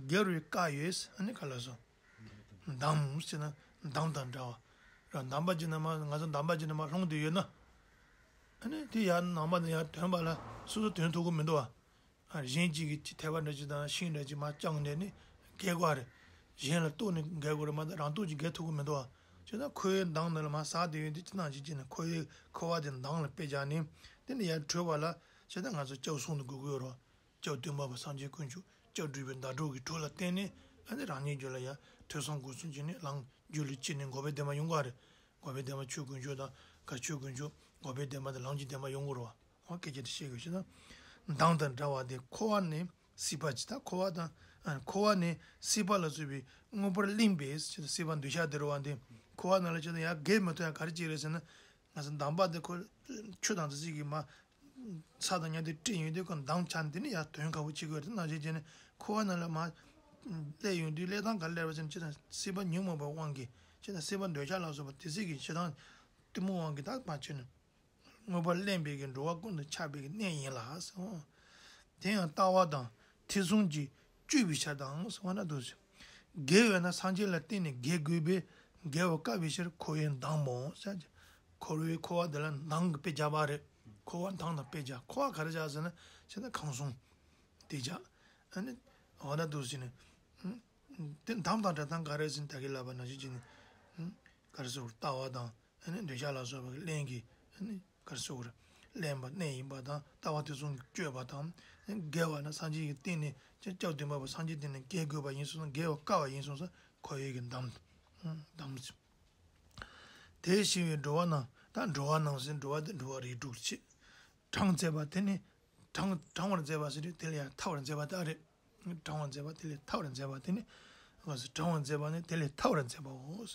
རྒྱལ་བའི་ཀ་ཡོད་ཨ་ནི་ག་ལ་སོ། འདམ་ཟེར་ན་འདམ་དང་འདྲ་བ། ར་འདམ་པ་ཅིག་ནས་མར་ང་ཚོ་འདམ་པ་ཅིག་ནས་མར་ལྷུང་བསྡད་ཡོད་ན། ཨ་ནི་དེ་ཡར་ནང་པ་ནས་ཡར་ཐོན་པ་ལ་སོ་སོ་ཐོན་ཐུབ་ཀྱི་མི་འདུག་བ། ཨ་གཞན་གཅིག་གིས་ཅིག་ཐལ་བ་འདྲ་ཅིག་དང་ཤིང་འདྲ་ཅིག་མར་བརྐྱངས་ནས་ནི་བརྒལ་དགོས་རེད། གཞན་ལ་གཏུགས་ནས་བརྒལ་དགོས་རེད་མ་གཏོགས་རང་སྟོབས་ཀྱིས་བརྒལ་ཐུབ་ཀྱི་མི་འདུག་བ། བྱས་ན་འཁོར་བའི་འདམ་ནང་ལ་མར་ཟགས་བསྡད་ཡོད་དུས་ཅི་ནང་བཞིན་བྱས་ནས་འཁོར་བའི་འཁོར་བ་དེ་འདམ་ལ་དཔེ་བཞག་ནས་དེ་ནས་ཡར་བྲོས་པ་ལ་བྱས་ན་ང་ཚོ་སྐྱབས་གསུམ་དུ་འགོད་དགོས་རེད་བ། སྐྱབས་སྟོན་པ་པོ་སངས་རྒྱས་དཀོན་མཆོག་སྐྱབས་སྒྲུབ་པའི་ཟླ་གྲོགས་ཀྱི་དྲུང་ལ་བརྟེན་ནས་ཨ་ནི་རང་ཉིད་རྒྱུད་ལ་ཡང་ཐོས་བསམ་སྒོམ་གསུམ་བྱས་ནས་ལམ་རྒྱུད་ལ་སྐྱེས་ནས་འགོག་པའི་བདེན་པ་ཡོང་གི་རེད། འགོག་པའི་བདེན་པ་ཆོས་དཀོན་མཆོག་དང་ག་ཆོས་དཀོན་མཆོག་འགོག་པའི་བདེན་པ་དང་ལམ་གྱི་བདེན་པ་ཡོང་གི་རེད་བ། འོ་སྐད་ཆ་དེ་བཤད་དགོས་ཤེ་ན། མདངས་དང་འདྲ་བ་དེ་འཁོར་བ་ནི་སྲིད་པ་ཇི་ལྟར་འཁོར་བ་དང་། འཁོར་བ་ནི་སྲིད་པ་ལ་སོགས་པའི་དངོས་པོར་གླེན་པས་ཇི་ལྟར་སྲིད་པ་འདོད་ཆགས་དེ་རེད་བ་དེ། འཁོར་བ་ནང་ལ་ཇི་ལྟར་ཡར་བརྒལ་མི་ཐུབ་ཡ་ག་རེ་ཅིག་རེད་ཟེར་ན། ང་ཚོ་འདམ་པ་དེ་ཁོ་ཆུ་དང་དེ་ཚོ་གིས་མར་ཚྭ་དང་མཉམ་དུ་དཀྲིས་ཡོང་དུས་ཁོ་འདམ་ཆགས་ནས་དེ་ནས་ཡར་ཐོན་ཁག་པོ་བྱེད་དགོས་རེད། ནང་བཞིན་བྱས་ནས་འཁོར་བ་ནང་ལ་མར་སླེབས་ཡོང་དུས་སླེབས་སྟངས་ག་རེ་སླེབས་པ་ཟེར་ན་སྤྱིར་བཏང་སྲིད་པ་ཉོན་མོངས་པའི་དབང་གིས་བྱས་ན་སྲིད་པ་འདོད་ཆགས་ལ་སོགས་པ་དེ་ཚོ་གིས་སྤྱིར་བཏང་གཏི་མུག་དབང་གིས་ད་མར་བྱས་ནས་དངོས་པོར་གླེན་པའི་གི་འགྲོ་བ་ཀུན་ཏུ་ཆགས་པའི་གི་གནས་ཡིན་ལ་ཟེར། དེ་ཡང་ལྟ་བ་དང་ཐེ་ཚོམ་གྱིས་བསྐྱོད་པའི་ཕྱིར་དང་ཟེར་བ་ན་འདུག་ཟེར། རྒྱལ་བས་ན་སངས་རྒྱས་ལ་བརྟེན་ནས་རྒྱལ་དགོས་པས་རྒྱལ་བ་བཀག་པའི་ཕྱིར་འཁོར་བའི་འདམ་མོ་ཟེར། འཁོར་བའི་འཁོར་བ་དེ་ལ་འདམ་གྱི་དཔེ་བརྒྱབ་པ་རེད། འཁོར་བ་འདམ་དང་དཔེ་བརྒྱབ། འཁོར་བ་ག་རེ་བརྒྱབ་ཟེར་ན་ཕྱིར་ན་ཁམས་གསུམ་དེ་བརྒྱབ། ཨ་ནི་འོ་ན་འདུག་ཟེར་ནས། དེ་འདམ་དང་འདྲ་སྟངས་ག་རེ་ཟེར་ན་ད་གིན་ལབ་པ་ནང་བཞིན་བྱས་ནས། ག་རེ་ཟེར་ལྟ་བ་དང་ཨ་ནི་འདོད་ཆགས་ལ་སོགས་པ་གི་གླེན་གྱིས་ཨ་ནི་ག་རེ་ཟེར་གླེན་པ་གནས་ཡིན་པ་དང་ལྟ་བ་དེ་ཚོ་གི་བསྐྱོད་པ་དང་། རྒྱལ་བ་ན་སངས་རྒྱས་ཀྱི་སྟེང་ནས་སྐྱབས་སྟོན་པ་པོ་སངས་རྒྱས་སྟེང་ནས་རྒྱལ་དགོས་པ་ཡིན་སོང་ཙང་རྒྱལ་བ་བཀག་པ་ཡིན་སོང་ཙང་འཁོར་བའི་གི་འདམ། འདམ་ཟེར། དེ་ཞི་བའི་འགྲོ་བ་རྣམས། ད་འགྲོ་བ་རྣམས་ཟེར་འགྲོ་བ་དེ་འགྲོ་བ་རིགས་དྲུག་ཅེས། དྲངས་མཛད་པ་དེ་ནི་དྲངས་དྲངས་པར་མཛད་པ་ཟེར་དུས་དེ་ལ་ཡང་ཐར་བར་མཛད་པ་དག་རེད། དྲང་བར་མཛད་པ་དེ་ལས་ཐར་བར་མཛད་པ་དེ་ནི། ང་ཚོ་དྲང་བར་མཛད་པ་ནི་དེ་ལས་ཐར་བར་མཛད་པའོ།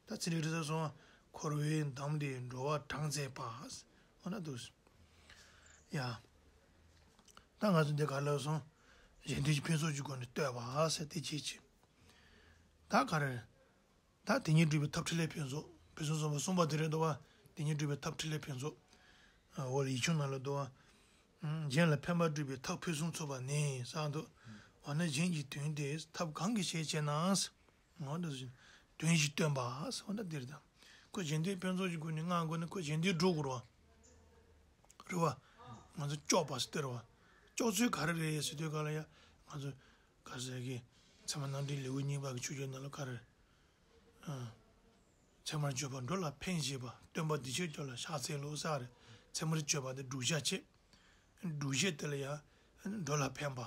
ད་ཚིག་འགྲེལ་དེ་ཚོ་སོང་བ། འཁོར་བའི་འདམ་དེ་འགྲོ་བ་དྲངས་མཛད་པ། འོ་ན་འདུག་ཡ། ད་ང་ཚོ་འདི་ག་ལ་སོང་། གཞན་དོན་གྱི་ཕུན་ཚོགས་ཀྱི་སྒོ་ནས་བསྟོད་པ་ཟེར་དེ་བྱེད་ཅིག་ད་ག་རེ། ད་དེ་ཉིད་སྒྲུབ་པའི་ཐབས་ཕྲིན་ལས་ཕུན་ཚོགས། ཕུན་སུམ་ཚོགས་པ་གསུངས་པ་དེ་རེད་འདུག་བ། དེ་ཉིད་སྒྲུབ་པའི་ཐབས་ཕྲིན་ལས་ཕུན་ཚོགས། འོ་ལ་ཡིག་ཆུང་ནང་ལ་འདུག་བ། གཞན་ལ་ཕན་པ་སྒྲུབ་པའི་ཐབས་ཕུན་སུམ་ཚོགས་པ་ནི་གསུངས་འདུག་འོ་ན་གཞན་གྱི་དོན་དེ་ཐབས་གང་གིས་བྱེད་ཅེ་ན། འོ་འདི་དོན་བཞི་སྟོན་པ། འོ་ན་འདིར་དང་། ཁོ་གཞན་དོན་ཕུན་ཚོགས་ཀྱི་སྒོ་ནས་སྔགས་སྒོ་ནས་ཁོ་གཞན་དོན་སྒྲུབ་དགོས་རེད་བ། རེད་བ། ང་ཚོ་སྐྱོབ་པ་ཟེར་དེ་རེད་བ། སྐྱོབ་ཚུལ་ག་རེ་རེད་ཟེར་དུས་ག་ལ་ཡ། ང་ཚོ་ག་ཟེར་གི། ཚད་མ་རྣམ་འགྲེལ་ལེའུ་གཉིས་པ་གི་ཆུ་སྐྱོར་ནང་ལ་ག་རེ། ཚད་མར་བརྗོད་པ་འགྲོ་ལ་ཕན་བཞེད་པ། སྟོན་པ་འདི་ཕྱིར་སྐྱོབ་ལ་ཕྱག་འཚལ་ལོ་ཟེར་རེད། ཚད་མར་བརྗོད་པ་དེ་བསྒྲུབ་བྱ་བྱེད། བསྒྲུབ་བྱེད་དེ་ལ་ཡང་འགྲོ་ལ་ཕན་པ།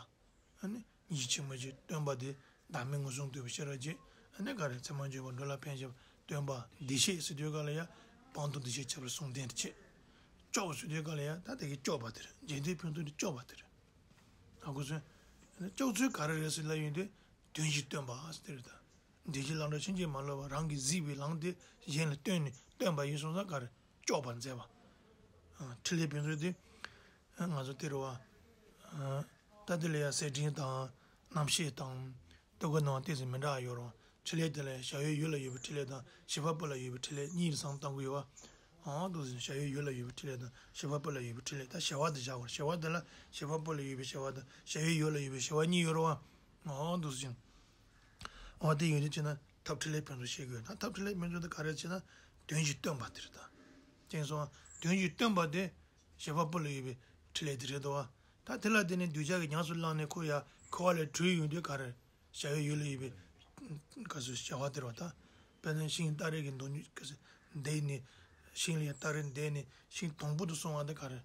ཨ་ནི་ཡིད་ཆེས་མ་བྱེད། སྟོན་པ་དེ་བདག་མེད་མངོན་སུམ་དུ་ཤེས་རབ་ཀྱི། ཨ་ནི་ག་རེ། ཚད་མར་བརྗོད་པ་འགྲོ་ལ་ཕན་བཞེད་པ། སྟོན་པ་འདི་ཕྱིར་ཟེར་དུས་ག་ལ་ཡང་སྤངས་རྟོགས་འདི་ཕྱིར་ཁྱབ་པར་གསུངས་ལྡན་བྱེད། སྐྱོབ་ཟེར་དུས་ག་ལ་ཡང་ད་དེ་གི་སྐྱོབ་པ་དེ་རེད། རྗེས་འདེད་ཕན་ཚུན་དུ་སྐྱོབ་པ་དེ་རེད། ཨ་ཁུ་ཚོས། སྐྱོབ་ཚུལ་ག་རེ་རེད་ཟེར་ལབ་ཡོང་དུས། དོན་བཞི་སྟོན་པ་ཟེར་དེ་རེད་ད། འདི་ཕྱིར་ལམ་འགྲོ་ཕྱིན་ཅི་མ་ལོག་པ། རང་གིས་གཟིགས་པའི་ལམ་དེ་གཞན་ལ་སྟོན་ནས་སྟོན་པ་ཡིན་སོང་ཙང་ག་རེ། སྐྱོབ་པར་མཛད་པ། ཨ། ཕྲིན་ལས་ཕུན་ཚོགས་དེ། ཨ། ང་ཚོ་དེ་རེད་བ། ཨ། ད་དེ་ལ་ཡང་གསེར་ཕྲེང་དང་། རྣམ་བཤད་དང་། རྟོག་གེ་སྣང་བ་ཏོག་ཙམ་མི་འདྲ་བ་ཡོད་རེད་བ། ཕྲིན་ལས་དེ་ལ་ཡང་བྱ་བའི་ཡུལ་ལ་ཡོད་པའི་ཕྲིན་ལས་དང་། བྱེད་པ་པོ་ལ་ཡོད་པའི་ཕྲིན་ལས་གཉིས་སུ་བསམ་བློ་གཏང་གི་ཡོད་བ། ཨང་། འདུག་ཟེར་ནས་བྱ་བའི་ཡུལ་ལ་ཡོད་པའི་ཕྲིན་ལས་དང་། བྱེད་པ་པོ་ལ་ཡོད་པའི་ཕྲིན་ལས། ད་བྱ་བ་དེ་བཞག་པར། བྱ་བ་དེ་ལ་བྱེད་པ་པོ་ལ་ཡོད་པའི་བྱ་བ་དང་། བྱ་བའི་ཡུལ་ལ་ཡོད་པའི་བྱ་བ་གཉིས་ཡོད་རེད་བ། ཨང་། འདུག་ཟེར་ནས། འོ་དེ་ཡོད་དུས་བྱས་ན་ཐབས་ཕྲིན་ལས་ཕུན་སུམ་ཤེས་དགོས། ད་ཐབས་ཕྲིན་ལས་ཕུན་ཚོགས་དེ་ག་རེ་བྱས་ན་དོན་བཞི་སྟོན་པ་དེ་རེད་ད། དེང་སང་དོན་བཞི་སྟོན་པ་དེ་བྱེད་པ་པོ་ལ་ཡོད་པའི་ཕྲིན་ལས་དེ་རེད་དོ། ད་དེ་ལ་བརྟེན་ནས་གདུལ་བྱ་གིས་ཉམས་སུ་བླངས་ནས་ཁོ་ཡ་འཁོར་བ་ལས་གྲོལ་ཡོང་དུས་ག་རེ། བྱ་བའི་ཡུལ་ལ་ཡོད་པའི་ག་ཚོད་བྱ་བ་དེ་རེད་བ་ད། དཔེར་ན་ཤིང་སྟ་རེ་གི་མདོག་ཉིད་ག་ཚོད་འདེད་ནས། ཤིང་ལ་ཡ་སྟ་རེ་འདེད་ནས་ཤིང་དང་པོ་དེ་སྲུང་བ་དེ་ག་རེ།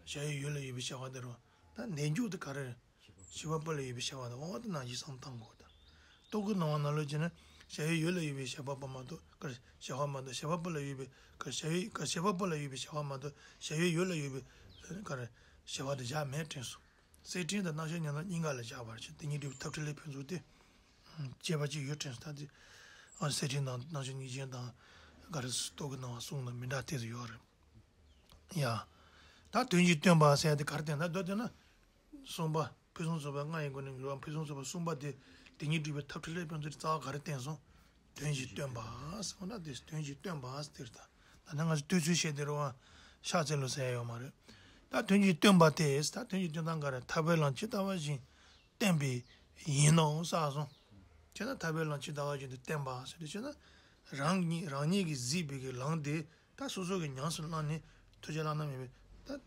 བྱ་བའི་ཡུལ་ལ་ཡོད་པའི་བྱ་བ་དེ་རེད་བ། ད་འདེད་འཇུག་དེ་ག་རེ། བྱེད་པ་པོ་ལ་ཡོད་པའི་བྱ་བ་དང་། འོ་དེ་ནང་བཞིན་བསམ་བློ་གཏང་དགོས་ད། རྟོག་གེ་སྣང་བ་ནང་ལོགས་ཀྱི་ནི། བྱ་བའི་ཡུལ་ལ་ཡོད་པའི་བྱེད་པ་པོ་མ་གཏོགས་ག་རེ། བྱ་བ་མ་གཏོགས། བྱེད་པ་པོ་ལ་ཡོད་པའི་ག་རེ། བྱ་བའི་ག་རེ། བྱེད་པ་པོ་ལ་ཡོད་པའི་བྱ་བ་མ་གཏོགས་བྱ་བའི་ཡུལ་ལ་ཡོད་པའི་ག་རེ། བྱ་བ་དེ་བཞག་མེད་དྲན་སོང་། གསེར་ཕྲེང་དང་རྣམ་བཤད་ཉམས་སྣང་གཉིས་ཀ་ལ་བཞག་པར་བྱེད། དེ་གཉིས་སྒྲུབ་པའི་ཐབས་ཕྲིན་ལས་ཕུན་ཚོགས་དེ། ཁྱད་པར་ཅིག་ཡོད་དྲན་སོང་། ད་དེ། ཨ། གསེར་ཕྲེང་དང་རྣམ་བཤད་གཉིས་ཆེན་དང་། ག་རེ། རྟོག་གེ་སྣང་བ་གསུམ་དང་མི་འདྲ་ཏོག་ཙམ་ཡོད་རེད། ཡ། ད་དོན་བཞི་སྟོན་པ་ཟེར་ཡ་དེ་ག་རེ་བསྟན། ད་མདོར་བསྡུས་ན། གསུམ་པ། ཕུན་སུམ་ཚོགས་པ་ལྔ་ཡི་སྒོ་ནས་འགྲོ་བ་ཕུན་སུམ་ཚོགས་པ་གསུམ་པ་དེ། དེ་ཉིད་སྒྲུབ་པའི་ཐབས་ཕྲིན་ལས་ཕུན་ཚོགས་རྩ་བ་ག་རེ་བསྟན་སོང་། དོན་བཞི་སྟོན་པ་ཟེར་བ་ན་དེ་དོན་བཞི་སྟོན་པ་ཟེར་དེ་རེད་ད། ད་ནི་ང་ཚོ་བསྟོད་ཚུལ་བཤད་དེ་རེད་བ། ཕྱག་འཚལ་ལོ་ཟེར་ཡ་ཡོད་མ་རེད། ད་དོན་བཞི་སྟོན་པ་དེ། ད་དོན་བཞི་སྟོན་སྟངས་ག་རེ། ཐར་པའི་ལམ་ཇི་ལྟ་བ་བཞིན་བསྟན་པའི་ཡིན་ནོ་ཟེར་སོང་། བྱས་ན་ཐར་པའི་ལམ་ཇི་ལྟ་བ་བཞིན་དུ་བསྟན་པ་ཟེར་དུས་བྱས་ན། རང་ཉིད་རང་ཉིད་ཀྱིས་གཟིགས་པའི་གི་ལམ་དེ། ད་སོ་སོ་གིས་ཉམས་སུ་བླངས་ནས་ཐུགས་རྗེ་བླ་ན་མེད་པའི་ད་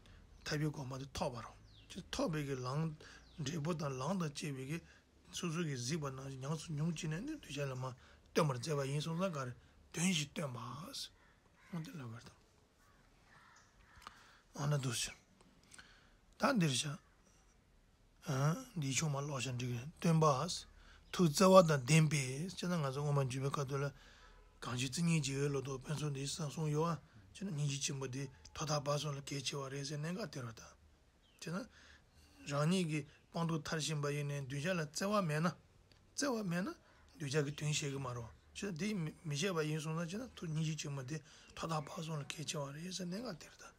ཐར་པའི་གོ་འཕང་དེ་ཐོབ་པ་རེད། ཅེས་ཐོབ་པའི་གི་ལམ། འབྲས་བུ་དང་ལམ་དང་བཅས་པའི་གི་སོ་སོ་གིས་གཟིགས་པ་ནང་བཞིན་ཉམས་སུ་མྱོང་བྱས་ནས་ནི་གདུལ་བྱ་ལ་མར་སྟོན་པར་མཛད་པ་ཡིན་སོང་ཙང་ག་རེ། དོན་བཞི་སྟོན་པ་ཟེར། འོ་དེ་ལབ་པ་རེད་ད། འོ་ན་འདུག་ཟེར། ད་འདིར་བཞག་ཨ། འདིའི་ཆུང་མ་ཀློག་བྱ་འགྲིག་གི། སྟོན་པ། ཐུགས་བརྩེ་བ་དང་ལྡན་པས། ཅེ་ན་ང་ཚོ་སྔོན་མ་འཇུག་པའི་ཁ་ཐུག་ལ། གང་ཞིག་བརྩེ་སྙིང་རྗེ་བའི་བློ་ལྡོག་པས་སོགས་འདི་གསུངས་ཡོད་པ། ཅེ་ན་སྙིང་རྗེ་ཆེན་པོ་འདི་ཐོག་མཐའ་བར་གསུམ་ལ་གལ་ཆེ་བ་རེད་ཟེར་གནད་འགག་དེ་རེད་ད། ཅེ་ན། རང་ཉིད་ཀྱི་སྤངས་རྟོགས་མཐར་ཕྱིན་པ་ཡིན་ནའི་གདུལ་བྱ་ལ་བརྩེ་བ་མེད་ན། བརྩེ་བ་མེད་ན་གདུལ་བྱ་གི་དོན་ཤེས་ཀྱི་མ་རེད། ཅེ་ན་དེ་མི་མི་བྱེད་པ་ཡིན་སོང་ཙང་། ཅེ་ན་ཐུགས་སྙིང་རྗེ་ཆེན་པོ་འདི་ཐོག་མཐའ་བར་གསུམ་ལ་གལ་ཆེ་བ་རེད་ཟེར་གནད་འགག་དེ་རེད་ད།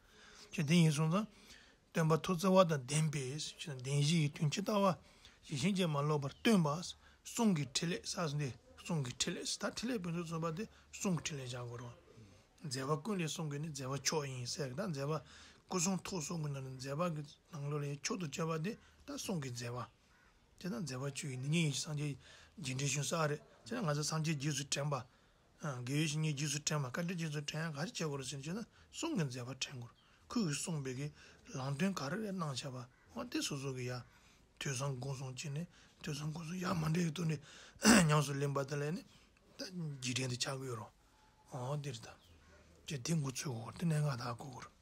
ཅེ་དེ་ཡིན་སོང་ཙང་། སྟོན་པ་ཐུགས་བརྩེ་བ་དང་ལྡན་པས། ཅེ་ན་བདེན་བཞི་ཡི་དོན་ཇི་ལྟ་བ་ཞིག་ཕྱིན་ཅི་མ་ལོག་པར་སྟོན་པ། གསུང་གི་ཕྲིན་ལས་ཟེར་འདི། གསུང་གི་ཕྲིན་ལས། ད་ཕྲིན་ལས་ཕུན་སུམ་ཚོགས་པ་དེ་གསུང་གི་ཕྲིན་ལས་བྱ་དགོས་རེད། མཛད་པ་ཀུན་ལས་གསུང་གི་ནི་མཛད་པ་མཆོག་ཡིན་ཟེར། ད་མཛད་པ་སྐུ་གསུང་ཐུགས་གསུང་གི་ནང་ནས་མཛད་པ་གི་ནང་ལོགས་ལ་མཆོག་ཏུ་གྱུར་པ་དེ་ད་གསུང་གི་མཛད་པ། དེ་ན་མཛད་པ་བཅུ་ཡི་ནི་ཉིད་ཡིན་ཞིང་། སངས་རྒྱས་རྗེས་དྲན་ཞུ་ས་རེད། དེ་ན་ང་ཚོ་སངས་རྒྱས་རྗེས་སུ་དྲན་པ། ཨ། དགེ་བའི་བཤེས་གཉེན་རྗེས་སུ་དྲན་པ། བཀའ་དྲིན་རྗེས་སུ་དྲན་ཡ་ག་རེ་བྱེད་དགོས་རེད་ཟེར་ན། ཅེ་ན་གསུང་གི་མཛད་པ་དྲན་དགོས་རེད། ཁོས་གསུངས་པའི་གི་ལམ་སྟོན་ག་རེ་རེ་གནང་བྱས་པ། འོ་དེ་སོ་སོ་གི་ཡ་ཐོས་བསམ་སྒོམ་གསུམ་བྱས་ནས། ཐོས་བསམ་སྒོམ་གསུམ་ཡ་མ་འདྲེས་ཀྱི་ཐོག་ནས་ཉམས་སུ་ལེན་པ་དེ་ལ་ནི་ད་རྗེས་དྲན་དེ་ཆགས་ཀྱི་ཡོད་རེད། འོ་དེ་རེད་ད། ཅེ་དེ་འགོ་ཚུགས་དགོས་རེད། དེ་གནད་འགག་ད་གོ་དགོས་རེད།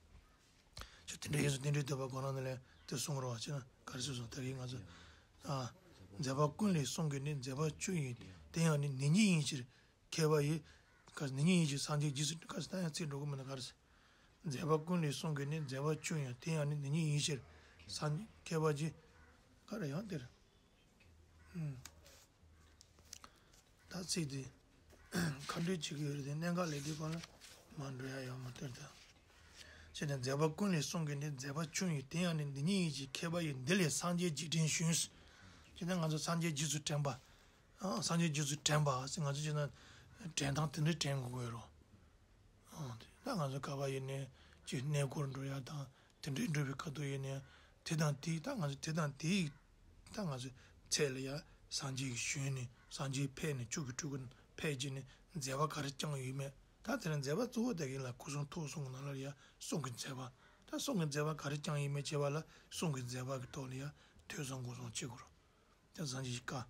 ཅེ་དེ་འདྲ་ཡིན་སོང་། དེ་འདྲའི་འདོད་པ་གོ་ན་ནི་ལས་དེ་གསུང་རོགས་ཅེ་ན་ག་རེ་ཟེར་སོང་། ད་གིན་ང་ཚོ། ཨ། མཛད་པ་ཀུན་ལས་གསུང་གི་ནི་མཛད་པ་བཅུ་ཡིན། དེ་ཡང་ནི་ནི་ཉིད་ཡིན་ཕྱིར། མཁས་པ་ཡི། ག་ནི་ཉིད་ཡིན་ཕྱིར་སངས་རྒྱས་རྗེས་སུ། ག་ད་ཡང་ཚིག་འགྲོ་གི་མིན་ན། ག་རེ་ཟེར། མཛད་པ་ཀུན་ལས་གསུང་གི་ནི་མཛད་པ་བཅུ་ཡང་། དེ་ཡང་ནི་ནི་ཉིད་ཡིན་ཕྱིར། སངས་རྒྱས་མཁས་པ་ཡི། ག་རེ་ཡང་དེར། ད་ཚིག་དེ་ཁ་འདོན་བྱེད་ཀྱི་ཡོད་རེད་དེ། གནད་འགག་ལས་དེ་ག་ལ་མ་འགྲོ་ཡ་ཡོད་མ་གཏོགས་ད། བྱས་ནས་མཛད་པ་ཀུན་ལས་གསུངས་ཀྱི་ནི། མཛད་པ་ཆུང་ཡིས་དེ་ཡང་ནི། འདི་ཉིད་ཡིད་ཀྱི་མཁས་པ་ཡིས། འདི་ལས་སངས་རྒྱས་འཇིག་རྟེན་བྱོན། བྱས་ནས་ང་ཚོ་སངས་རྒྱས་རྗེས་སུ་དྲན་པ། ཨ། སངས་རྒྱས་རྗེས་སུ་དྲན་པ་ཟེར་ང་ཚོ་བྱས་ན་དྲན་སྟངས་དེ་འདྲའི་དྲན་དགོས་ཀྱི་ཡོད་རེད། ཨང་། ད་ང་ཚོ་ག་པར་ཡིན་ནའི་ཅིག་གནས་སྐོར་འགྲོ་ཡ་དང་དེ་འདྲའི་འགྲོ་བའི་ཁ་ཐུག་ཡིན་ནའི་དེ་དང་དེའི་ད་ང་ཚོ་དེ་དང་དེའི་ད་ང་ཚོ་ཚད་ལ་ཡ་སངས་རྒྱས་ཀྱི་བྱོན་ནས་སངས་རྒྱས་ཕེབས་ནས་ཆོས་ཀྱི་སྤྲུལ་སྐུ་ཕེབས་རྗེས་ནས་མཛད་པ་ག་རེ་བསྐྱངས་ཡོད་མེད། ད་དེ་རིང་མཛད་པ་གཙོ་བོ་དེ་གི་ལ་སྐུ་གསུང་ཐུགས་གསུམ་གྱི་ནང་ལ་ཡ་གསུང་གི་མཛད་པ། ད་གསུང་གི་མཛད་པ་ག་རེ་བསྐྱངས་ཡོད་མེད་བྱས་པ་ལ་གསུང་གི་མཛད་པ་གི་ཐོག་ལ་ཡ་ཐོས་བསམ་སྒོམ་གསུམ་བྱེད་དགོས་རེད། ད་སངས་རྒྱས་ཀྱི་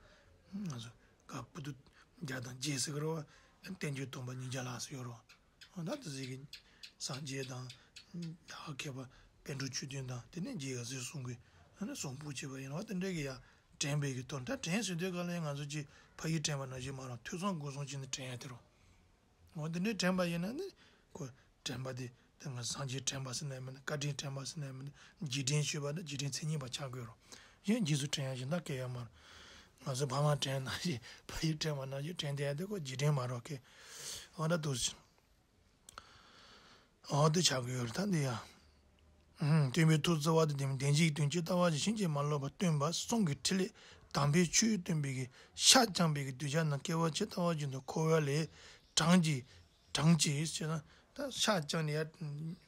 བཀའ། ང་ཚོ་བཀའ་པོ་ཏི་བརྒྱ་དང་བརྒྱད་ཟེར་གི་རེད་བ། བསྟན་བཅོས་སྟོང་པ་ཉིས་བརྒྱ་ལྷག་ཙམ་ཡོད་རེད་བ། ད་དེ་ཟེར་གི་སངས་རྒྱས་དང་། ད་མཁས་པ་པཎ་གྲུབ་ཆོས་ལྡན་དང་དེ་ནས་རྗེ་ཡབ་སྲས་གསུམ་གྱི་ཨ་ནི་གསུང་འབུམ་བྱས་པ་ཡིན་བ། དེ་འདྲ་གི་ཡ་དྲན་པའི་གི་ཐོག་ད་དྲན་ཟེར་དུས་ག་ལ་ཡང་ང་ཚོ་ཅིག་ཕ་ཡུལ་དྲན་པ་ནང་བཞིན་མ་རེད། ཐོས་བསམ་སྒོམ་གསུམ་བྱས་ནས་དྲན་ཡ་དེ་རེད། འོ་དེ་འདྲའི་དྲན་པ་ཡིན་ན་ནི་ཁོ་དྲན་པ་དེ་དེ་ང་སངས་རྒྱས་དྲན་པ་ཟེར་ན་མིན། བཀའ་དྲིན་དྲན་པ་ཟེར་ན་མིན། འཇིག་རྟེན་ཞུས་པ་ནི་འཇིག་རྟེན་མཚན་ཉིད་པ་ཆགས་དགོས་རོ། གཞན་རྗེས་སུ་དྲན་ཡ་གཞན་དག་གལ་ཡོད་མ་རེད། ང་ཚོ་ཕ་མ་དྲན་ནང་བཞིན་ཕ་ཡུལ་དྲན་པ་ནང་བཞིན་དྲན་བསྡད་ཡ་དེ་ཁོ་འཇིག་རྟེན་མ་རོགས་གལ། འོ་ད་འདུག་སེ། འོ་དེ་ཆགས་ཀྱི་ཡོད་རེད་ད་འདི་ཡ། སྟོན་པའི་ཐུགས་བརྩེ་བ་དང་ལྡན་པའི་བདེན་བཞིའི་དོན་ཇི་ལྟ་བ་བཞིན་ཕྱིན་ཅི་མ་ལོག་པར་སྟོན་པ་གསུང་གི་ཕྲིན་ལས་དམ་པའི་ཆོས་སྟོན་པའི་གི་ཤ་བཅངས་པའི་གི་གདུལ་བྱ་རྣམས་སྐྱེ་བ་ཇི་ལྟ་བ་བཞིན་དུ་འཁོར་བ་ལས་དྲངས་ཀྱིས་དྲངས་ཀྱིས་ཟེར་ན། ད་ཤ་བཅངས་ནས་ཡར་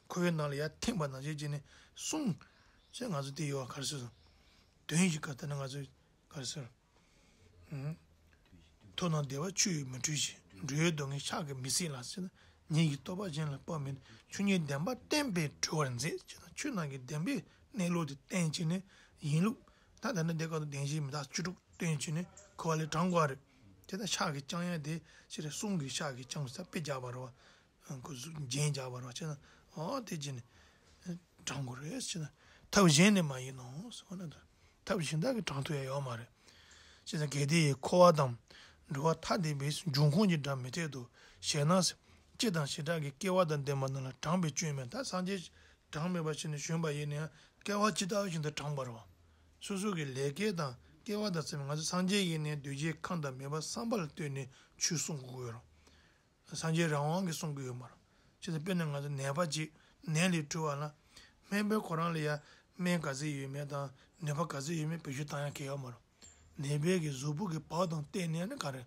འཁོར་བའི་ནང་ལ་ཡར་འཐེན་པ་ནང་བཞིན་བྱས་ནས་གསུངས་ཟེར། ང་ཚོ་དེ་ཡོད་པ་ག་རེ་ཟེར་སོང་། དོན་ཞིག་ག་ད་ནི་ང་ཚོ་ག་རེ་ཟེར། ཐོབ་ནས་བདེ་བ་ཆུ་ཡིས་མི་འཁྲུད་ཅིང་། འགྲོ་བའི་སྡུག་བསྔལ་ཕྱག་གིས་མི་སེལ་ལ་ཟེར་ན། ཉིད་ཀྱི་རྟོགས་པ་གཞན་ལ་དཔག་མིན། ཆོས་ཉིད་བདེན་པ་བསྟན་པས་གྲོལ་བར་མཛད་ཅེ་ན། ཆོས་རྣམས་ཀྱི་བདེན་པའི་གནས་ལུགས་དེ་བསྟན་བྱས་ནས་ཡིན་ལུགས། ད་ད་ནི་དེ་སྐབས་སུ་བདེན་བཞིའི་མི་རྟག་བཅུ་དྲུག་བསྟན་བྱས་ནས་འཁོར་བ་ལས་དྲང་དགོས་རེད། དེ་ལྟར་ཤ་གིས་བཅང་ཡ་དེ་ཕྱིར་གསུང་གི་ཤ་གིས་བཅང་ས་དཔེ་རྒྱག་པ་རེད་བ། ཁོ་གཟུགས་རྒྱན་རྒྱག་པ་རེད་བ་བྱས་ན། ཨོ་དེ་བྱས་ནས་དྲང་དགོས་རེད་བྱས་ན། ཐབས་གཞན་ནི་མ་ཡིན་ནོ་ཟེར་བ་ན། ཐབས་གཞན་དག་གིས་དྲང་ཐུབ་ཡ་ཡོད་མ་རེད། བྱས་ཙང་གལ་ཏེ་འཁོར་བ་དང་འགྲོ་བ་ཐ་དད་པའི་འབྱུང་ཁུངས་ཀྱི་སྒྲ་མི་འཐད་དོ་ཞེ་ན། སྤྱི་དང་བྱེ་བྲག་གི་སྐལ་བ་དང་ལྡན་པ་རྣམས་ལ་དྲངས་པའི་སྐྱོན་མེད། ད་སངས་རྒྱས་གྲངས་མེད་པ་ཞིག་ནས་བྱོན་པ་ཡིན་ན་ཡང་སྐལ་བ་ཇི་ལྟ་བ་བཞིན་དུ་དྲངས་པ་རེད་བ། སོ་སོ་གི་ལས་སྐལ་དང་སྐལ་བ་དང་བསམ་ང་ཚོ་སངས་རྒྱས་ཡིན་ནའི་གདུལ་བྱའི་ཁམས་དང་མོས་པ་བསམ་པ་ལ་ལྟོས་ནས་ཆོས་གསུང་དགོས་ཀྱི་ཡོད་རེད། སངས་རྒྱས་རང་དབང་གིས་གསུང་གི་ཡོད་མ་རེད། ཅེས་དཔེར་ན་ང་ཚོ་ནད་པ་ཅིག་ནད་ལས་གྲོལ་བ་ལ་སྨན་པས་ཁོ་རང་ལ་ཡ་སྨན་ག་ཚད་ཡོད་མེད་དང་ནུས་པ་ག་ཚད་ཡོད་མེད་བེད་སྤྱོད་བཏང་ཡ་གལ་ཡོད་མ་རེད། ནད་པའི་གི་གཟུགས་པོ་གི་བག་དང་བསྟུན་ནས་ནི་ག་རེ།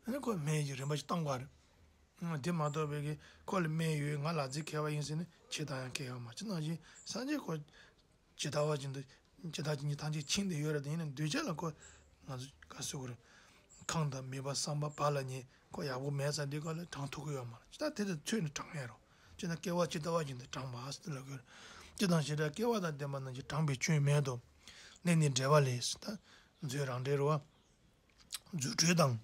ཨ་ནི་ཁོ་སྨན་གྱི་རིམ་པ་ཞིག་བཏང་དགོས་རེད། དེ་མ་གཏོགས་པའི་གི་ཁོ་ལ་སྨན་ཡོད། ང་ལག་རྩལ་མཁས་པ་ཡིན་ཟེར་ནས་བྱེད་བཏང་ཡ་གལ་ཡོད་མ་རེད། ཅི་ནང་བཞིན་སངས་རྒྱས་ཁོ་ཇི་ལྟ་བ་བཞིན་དུ་ཇི་ལྟ་ཇི་སྙེད་ཐམས་ཅད་མཁྱེན་ཏེ་ཡོད་རེད། དེ་ཡིན་ན་གདུལ་བྱ་ལ་ཁོ་ང་ཚོ་ག་ཟེར་དགོས་རེད། ཁམས་དང་མོས་པ་བསམ་པ་བག་ལ་ཉལ་ཁོ་ཡག་པོ་མེད་ས་འདི་ག་ལ་དྲང་ཐུབ་ཀྱི་ཡོད་མ་རེད། ཇི་ལྟ་དེ་དང་ཚོད་ནས་དྲང་ཡ་རོ། ཅི་ན་སྐལ་བ་ཇི་ལྟ་བ་བཞིན་དུ་དྲང་བ་ཟེར་ལབ་དགོས་རེད། སྤྱི་དང་བྱེ་བྲག་སྐལ་བ་དང་ལྡན་པ་རྣམས་ཀྱིས་དྲངས་པའི་སྐྱོན་མེད་དོ། གནས་ནི་འབྲེལ་བ་ལས་ཟེར། ད་མཛོད་རང་འགྲེལ་རོ། རྫུ་འཕྲུལ་དང་།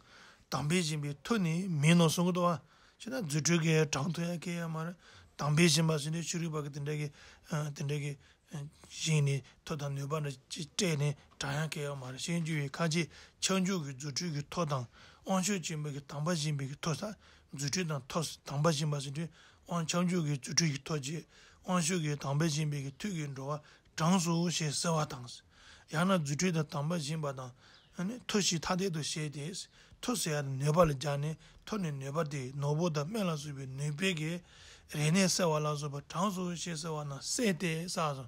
དམ་པས་བཞེངས་པའི་མཐུ་ནི་མིན་ནོ་གསུང་གི་འདུག་བ། ཅེ་ན་རྫུ་འཕྲུལ་གྱིས་དྲང་ཐུབ་ཡ་གལ་ཡོད་མ་རེད། དམ་པས་བཞེངས་པ་ཟེར་དུས་ཕྱི་རོལ་པ་གི་དེ་འདྲ་གི་ཨ་དེ་འདྲ་གི་ཨ་བཞེངས་ནས་མཐུ་དང་ནུས་པ་འདྲ་ཅིག་སྤྲད་ནས་དྲང་ཡ་གལ་ཡོད་མ་རེད། ཞེས་བརྗོད་པའི་ཁ་ཅིག་ཁྱབ་འཇུག་གི་རྫུ་འཕྲུལ་གྱི་མཐུ་དང་། དབང་ཕྱུག་ཆེན་པོ་གི་དམ་པ་བཞེངས་པའི་གི་མཐུ་ས། རྫུ་འཕྲུལ་དང་མཐུ། དམ་པ་བཞེངས་པ་ཟེར་དུས་དབང་ཁྱབ་འཇུག་གི་རྫུ་འཕྲུལ་གྱི་མཐུ་གཅིག། དབང་ཕྱུག་གི་དམ་པས་བཞེངས་པའི་གི་མཐུ་གིས་འགྲོ་བ་དྲངས་སོ་ཞེས་གསོལ་བ་དང་། ཡང་ན་རྫུ་འཕྲུལ་དང་དམ་པ་བཞེངས་པ་དང་། ཨ་ནི་མཐུ་བཞི་ཐ་དད་དུ་བཤད་དེ། མཐུ་ཟེར་ཡ་ནི་ནུས་པ་ལ་སྦྱར་ནས་མཐུ་ནི་ནུས་པ་སྟེ་ནོར་བུ་དང་སྨན་ལ་སོགས་པའི་ནུས་པའི་གི་རིག་གནས་གསལ་བ་ལ་སོགས་པ་དྲངས་སོ་ཞེས་གསོལ་བ་ན་གསལ་ཏེ་གསལ་སོ།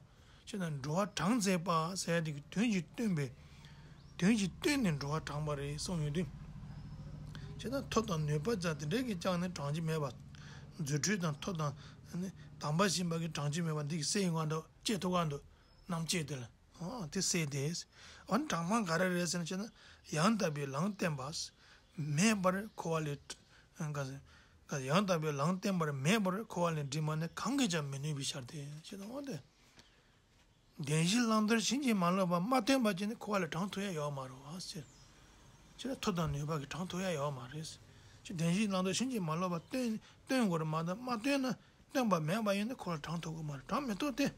ཅེ་ན་འགྲོ་བ་དྲངས་མཛད་པ་ཟེར་ཡ་དེ་གི་དོན་གྱིས་སྟོན་པའི། དོན་གྱིས་བསྟན་ནས་འགྲོ་བ་དྲངས་པ་རེད་གསུངས་ཡོད་དུས། ཅེ་ན་མཐུ་དང་ནུས་པ་ཙམ་དེ་འདྲའི་གི་ཅང་ནས་དྲང་རྒྱུ་མེད་པ། རྫུ་འཕྲུལ་དང་མཐུ་དང་ནི་དམ་པ་བཞེངས་པ་གི་དྲང་རྒྱུ་མེད་པ་འདི་གི་སེམས་ངང་དུ་སྐྱེ་ཐུབ་ག་འདུག་རྣམ་དཔྱོད་དེ་ལ། ཨོ་དེ་གསལ་ཏེ། འོ་ནི་དྲང་སྟངས་ག་རེ་རེད་ཟེར་ན་ཅེ་ན་ཡང་དག་པའི་ལམ་བསྟན་པ། མེད་པར་འཁོར་བ་ལས། ཡང་དག་པའི་ལམ་བསྟན་པ་མེད་པར་འཁོར་བ་ལས་འདྲེན་པ་ནི་གང་གིས་ཀྱང་མི་ནུས་པའི་ཕྱིར་ཏེ་ཞེས་དང་། འོ་དེ། བདེན་བཞིའི་བླང་དོར་ཕྱིན་ཅི་མ་ལོག་པ་མ་སྟོན་པ་ཅིག་ནི་འཁོར་བ་ལས་དྲང་ཐུབ་ཡ་ཡོད་མ་རེད་བ་ཟེར། ཅི་ལ་མཐུ་དང་ནུས་པ་གིས་དྲང་ཐུབ་ཡ་ཡོད་མ་རེད། ཅི་བདེན་བཞིའི་བླང་དོར་ཕྱིན་ཅི་མ་ལོག་པ་སྟོན་སྟོན་དགོས་རེད་མ་གཏོགས་མ་སྟོན་ན་སྟོན་པ་མེད་པ་ཡིན་ན་འཁོར་བ་ལས་དྲང་ཐུབ་ཀྱི་མ་རེད། དྲང་མི་ཐུབ་སྟེ།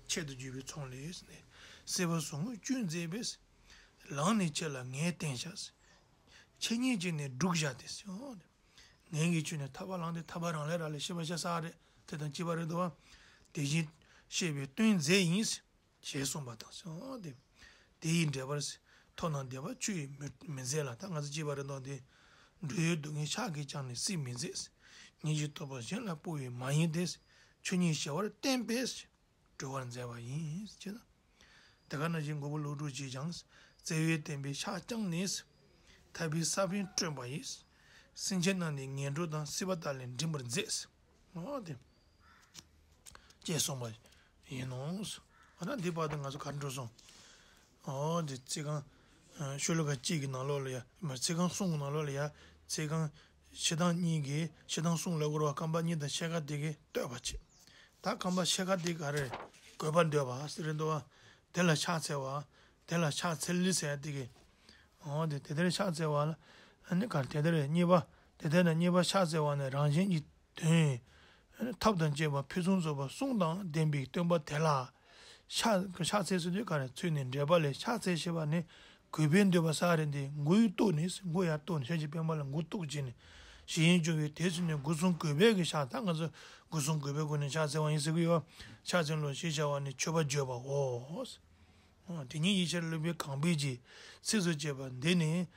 ཆེད་དུ་བརྗོད་པའི་ཚོགས་ལས་ནི། སྲིད་པ་ཟུང་འཇུག་མཛད་པས། ལམ་ནི་ཁྱེད་ལ་ངས་བསྟན་བྱ། ཁྱེད་ཉིད་ཀྱིས་ནི་སྒྲུབ་བྱ་སྟེ། ངན་གྱི་ཆོས་ནི་ཐར་པ་བླངས་ཏེ་ཐར་པ་རང་ལས་རག་ལས་ཤེས་པར་བྱ་ས་རེད། དེ་དང་གཅིག་པ་རེད་དོ། དེ་བཞིན་གཤེགས་པའི་སྟོན་མཛད་ཡིན། ཞེས་གསུངས་པ་དང་། དེ་དེ་ཡི་འགྲེལ་པར་ ཐོབ་ན་བདེ་བ་ཆུད་མི་མི་མཛད་ལ། ད་ང་ཚོ་བྱས་པ་རེད་དོ་དེ། འགྲོ་བའི་སྡུག་བསྔལ་ཕྱག་གིས་བསྐྱངས་ནས་སེལ་མི་མཛད། ཉིད་ཀྱི་རྟོགས་པ་གཞན་ལ་སྤོ་བས་མ་ཡིན་ཏེ། ཆོས་ཉིད་གཞལ་བར་བསྟན་པས་གྲོལ་བར་མཛད་པ་ཡིན་ཅེ་ན། དེ་ག་ནང་བཞིན་མགོན་པོ་ཀླུ་སྒྲུབ་ཀྱིས་ཀྱང་བརྩེ་བའི་བསྟན་པའི་ཕྱག་བརྐྱངས་ནས། ཐར་པའི་ས་བོན་བསྐྲུན་པ་ཡིས། སེམས་ཅན་རྣམས་ནི་ངན་འགྲོ་དང་། སྲིད་པ་དག་ལས་འདྲེན་པར་མཛད། འོ་དེ། ཅེས་གསུངས་པ་ཡིན་ནོ། འོ་ན་འདི་བར་དུ་ང་ཚོ་ག་རེ་འགྲོ་སོང་། འོ་དེ་ཚིག་རྐང་། ཨ། ཤོ་ལོ་ཀ་གཅིག་གི་ནང་ལོགས་ལ་ཡ། མ་ཚིག་རྐང་གསུམ་གྱི་ནང་ལོགས་ལ་ཡ། ཚིག་རྐང་། ཕྱི་དང་གཉིས་ཀྱི། ཕྱི་དང་གསུམ་ལ་གོ་ར་བ་རྐང་པ་གཉིས་དང་ཕྱེད་ཀ་དེ་གིས་བསྟོད་པ་བྱེད། ད་རྐང་པ་ཕྱེད་ཀ་དེ་ག་རེ། དགོད་པ་འདོད་པ་ཟེར་རེད་འདུག་བ། དེ་ལ་ཕྱག་འཚལ་བ། དེ་ལ་ཕྱག་འཚལ་ལེ་ཟེར་དེ་གིས། འོ་དེ་དེ་ལྟར་ཕྱག་འཚལ་བ་ལ། ཨ་ནི་ག་རེ་དེ་ལྟར་གཉིས་པ། དེ་ལྟར་ན་གཉིས་པ་ཕྱག་འཚལ་བ་ནི་རང་གཞན་གྱི་དོན། ཐབས་དང་བཅས་པ་ཕུན་སུམ་ཚོགས་པ་གསུམ་དང་ལྡན་པའི་སྟོན་པ་དེ་ལ། ཕྱག་ཕྱག་འཚལ་ཟེར་དུས་ག་རེ། ཚུལ་ནི་འགྲེལ་པ་ལས། ཕྱག་འཚལ་ཞེས་པ་ནི་གུས་པས་འདུད་པ་ཟེར་རེད་དེ། མགོ་ཡུ་གཏུགས་ནས། མགོ་ཡར་གཏུགས་ནས། ཞབས་ཀྱི་པད་མ་ལ་མགོ་གཏུགས་བྱས་ནས། ཞེས་ཡིན་ཀྱང་བའི་དེ་ཚུལ་ནི་སྒོ་གསུམ་གུས་པས་ཀྱི་ཕྱག་ད་ང་ཚོ་སྒོ་གསུམ་གུས་པའི་སྒོ་ནས་ཕྱག་འཚལ་བ་ཡིན་ཟེར་གི་ཡོད། ཕྱག་འཚལ་ལོ་ཞེས་བྱ་བ་ནི་མཆོད་པ་བརྗོད་པའོ། དེ་ཉིད་ཡིད་ཆེས་བློ་བའི་གང་པོས་ཀྱི་ཚིགས་སུ་བཅད་པ་འདི་ནི།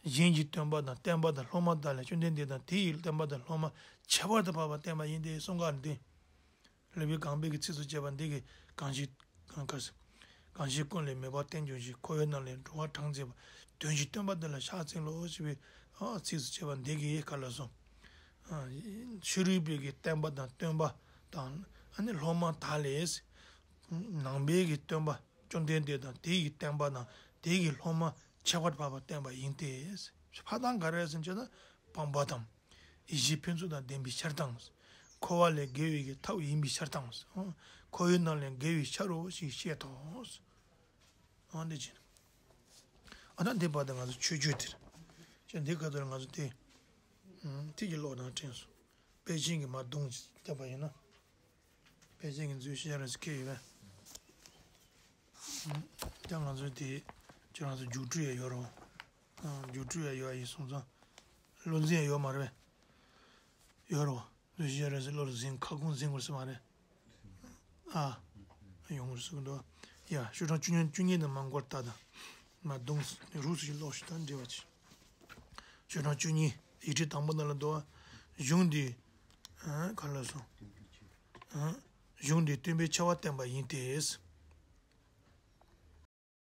གཞན་གྱི་སྟོན་པ་དང་བསྟན་པ་དང་སློབ་མ་དག་ལས། བཅོམ་ལྡན་འདས་དང་དེ་ཡི་བསྟན་པ་དང་སློབ་མ་ཁྱད་པར་དུ་འཕགས་པ་བསྟན་པ་ཡིན་ཏེ་གསུངས་པ་འདི། བློ་བའི་གང་པོའི་གི་ཚིགས་སུ་བཅད་པ་འདི་གིས་གང་ཞིག་གང་ག་གང་ཞིག་ཀུན་ལས་མོས་པ་བརྟན་འགྱུར་ཞིང་། འཁོར་བའི་ནང་ལས་འགྲོ་བ་གྲངས་མཛད་པ། དོན་གྱི་སྟོན་པ་འདི་ལ་ཕྱག་འཚལ་ལོ་ཞེས་པའི་ཚིགས་སུ་བཅད་པ་འདི་གིས་ག་ལ་སོང་། ཕྱི་རོལ་པའི་གི་བསྟན་པ་དང་སྟོན་པ་དང་ཨ་ནི་སློབ་མ་དག་ལས། ནང་པའི་གི་སྟོན་པ་བཅོམ་ལྡན་འདས་དང་དེ་ཡི་བསྟན་པ་དང་དེ་ཡི་སློབ་མ་ཁྱད་པར་འཕགས་པ་བསྟན་པ་ཡིན་ཏེ། འཕགས་དང་ག་རེ་ཟེར་ན་སྤངས་པ་དང་། ཡེ་ཤེས་ཕུན་ཚོགས་དང་ལྡན་པའི་ཕྱིར་དང་། འཁོར་བ་ལས་རྒལ་བའི་གི་ཐབས་ཡིན་པའི་ཕྱིར་དང་། འཁོར་བའི་ནང་ལས་རྒལ་བའི་ཕྱིར་རོ་ཞེས་བཤད་དོ། འོ་འདི་བྱས། ཨ་ད་འདི་བར་དུ་ང་ཚོ་ཆོས་བརྒྱུད་དེར། ཅེས་འདི་ག་དུས་ང་ཚོ་དེ། ཐིག་གི་ཀློག་སྟངས་དྲན་སོང་། དཔལ་ཆེན་གྱི་མ་གདུང་བལྟས་པ་ཡིན་ན། དཔལ་ཆེན་གྱི་མཛོད་བཤད་ར་ཟེར་ཁྱེར་ཡོད་པས། ད་ང་ཚོ་དེ་ཁྱེད་རང་ཚོ་རྒྱུགས་སྤྲོད་ཡ་ཡོད་རོ། རྒྱུགས་སྤྲོད་ཡ་ཡོད་ཡིན་སོང་ཙང་། བློ་འཛིན་ཡ་ཡོད་མ་རེད་པས། ཡོད་རོ། མཛོད་བཤད་ར་ཟེར་བློ་ལ་འཛིན་ཁ་སྐོང་འཛིན་དགོས་ས་མ་རེད། ཨ། ཡོང་དགོས་ས་འདུག་ཡ་ཤོག་གྲངས་བཅུ་གཉིས་བཅུ་གཉིས་ནས་མ་འགོར་ལྟ་དང་། མ་གདུང་རུས་སུ་ཞིག་ཀློག་ཞིག་དང་འབྲེལ་བ་ཆེ། ཤོག་གྲངས་བཅུ་གཉིས་ཡིག་ཕྲེང་དང་པོ་ནང་ལ་འདུག་གཞུང་འདི། ག་ལ་སོང་། གཞུང་འདི་སྟོན་པའི་ཆེ་བ་བསྟན་པ་ཡིན་ཏེ།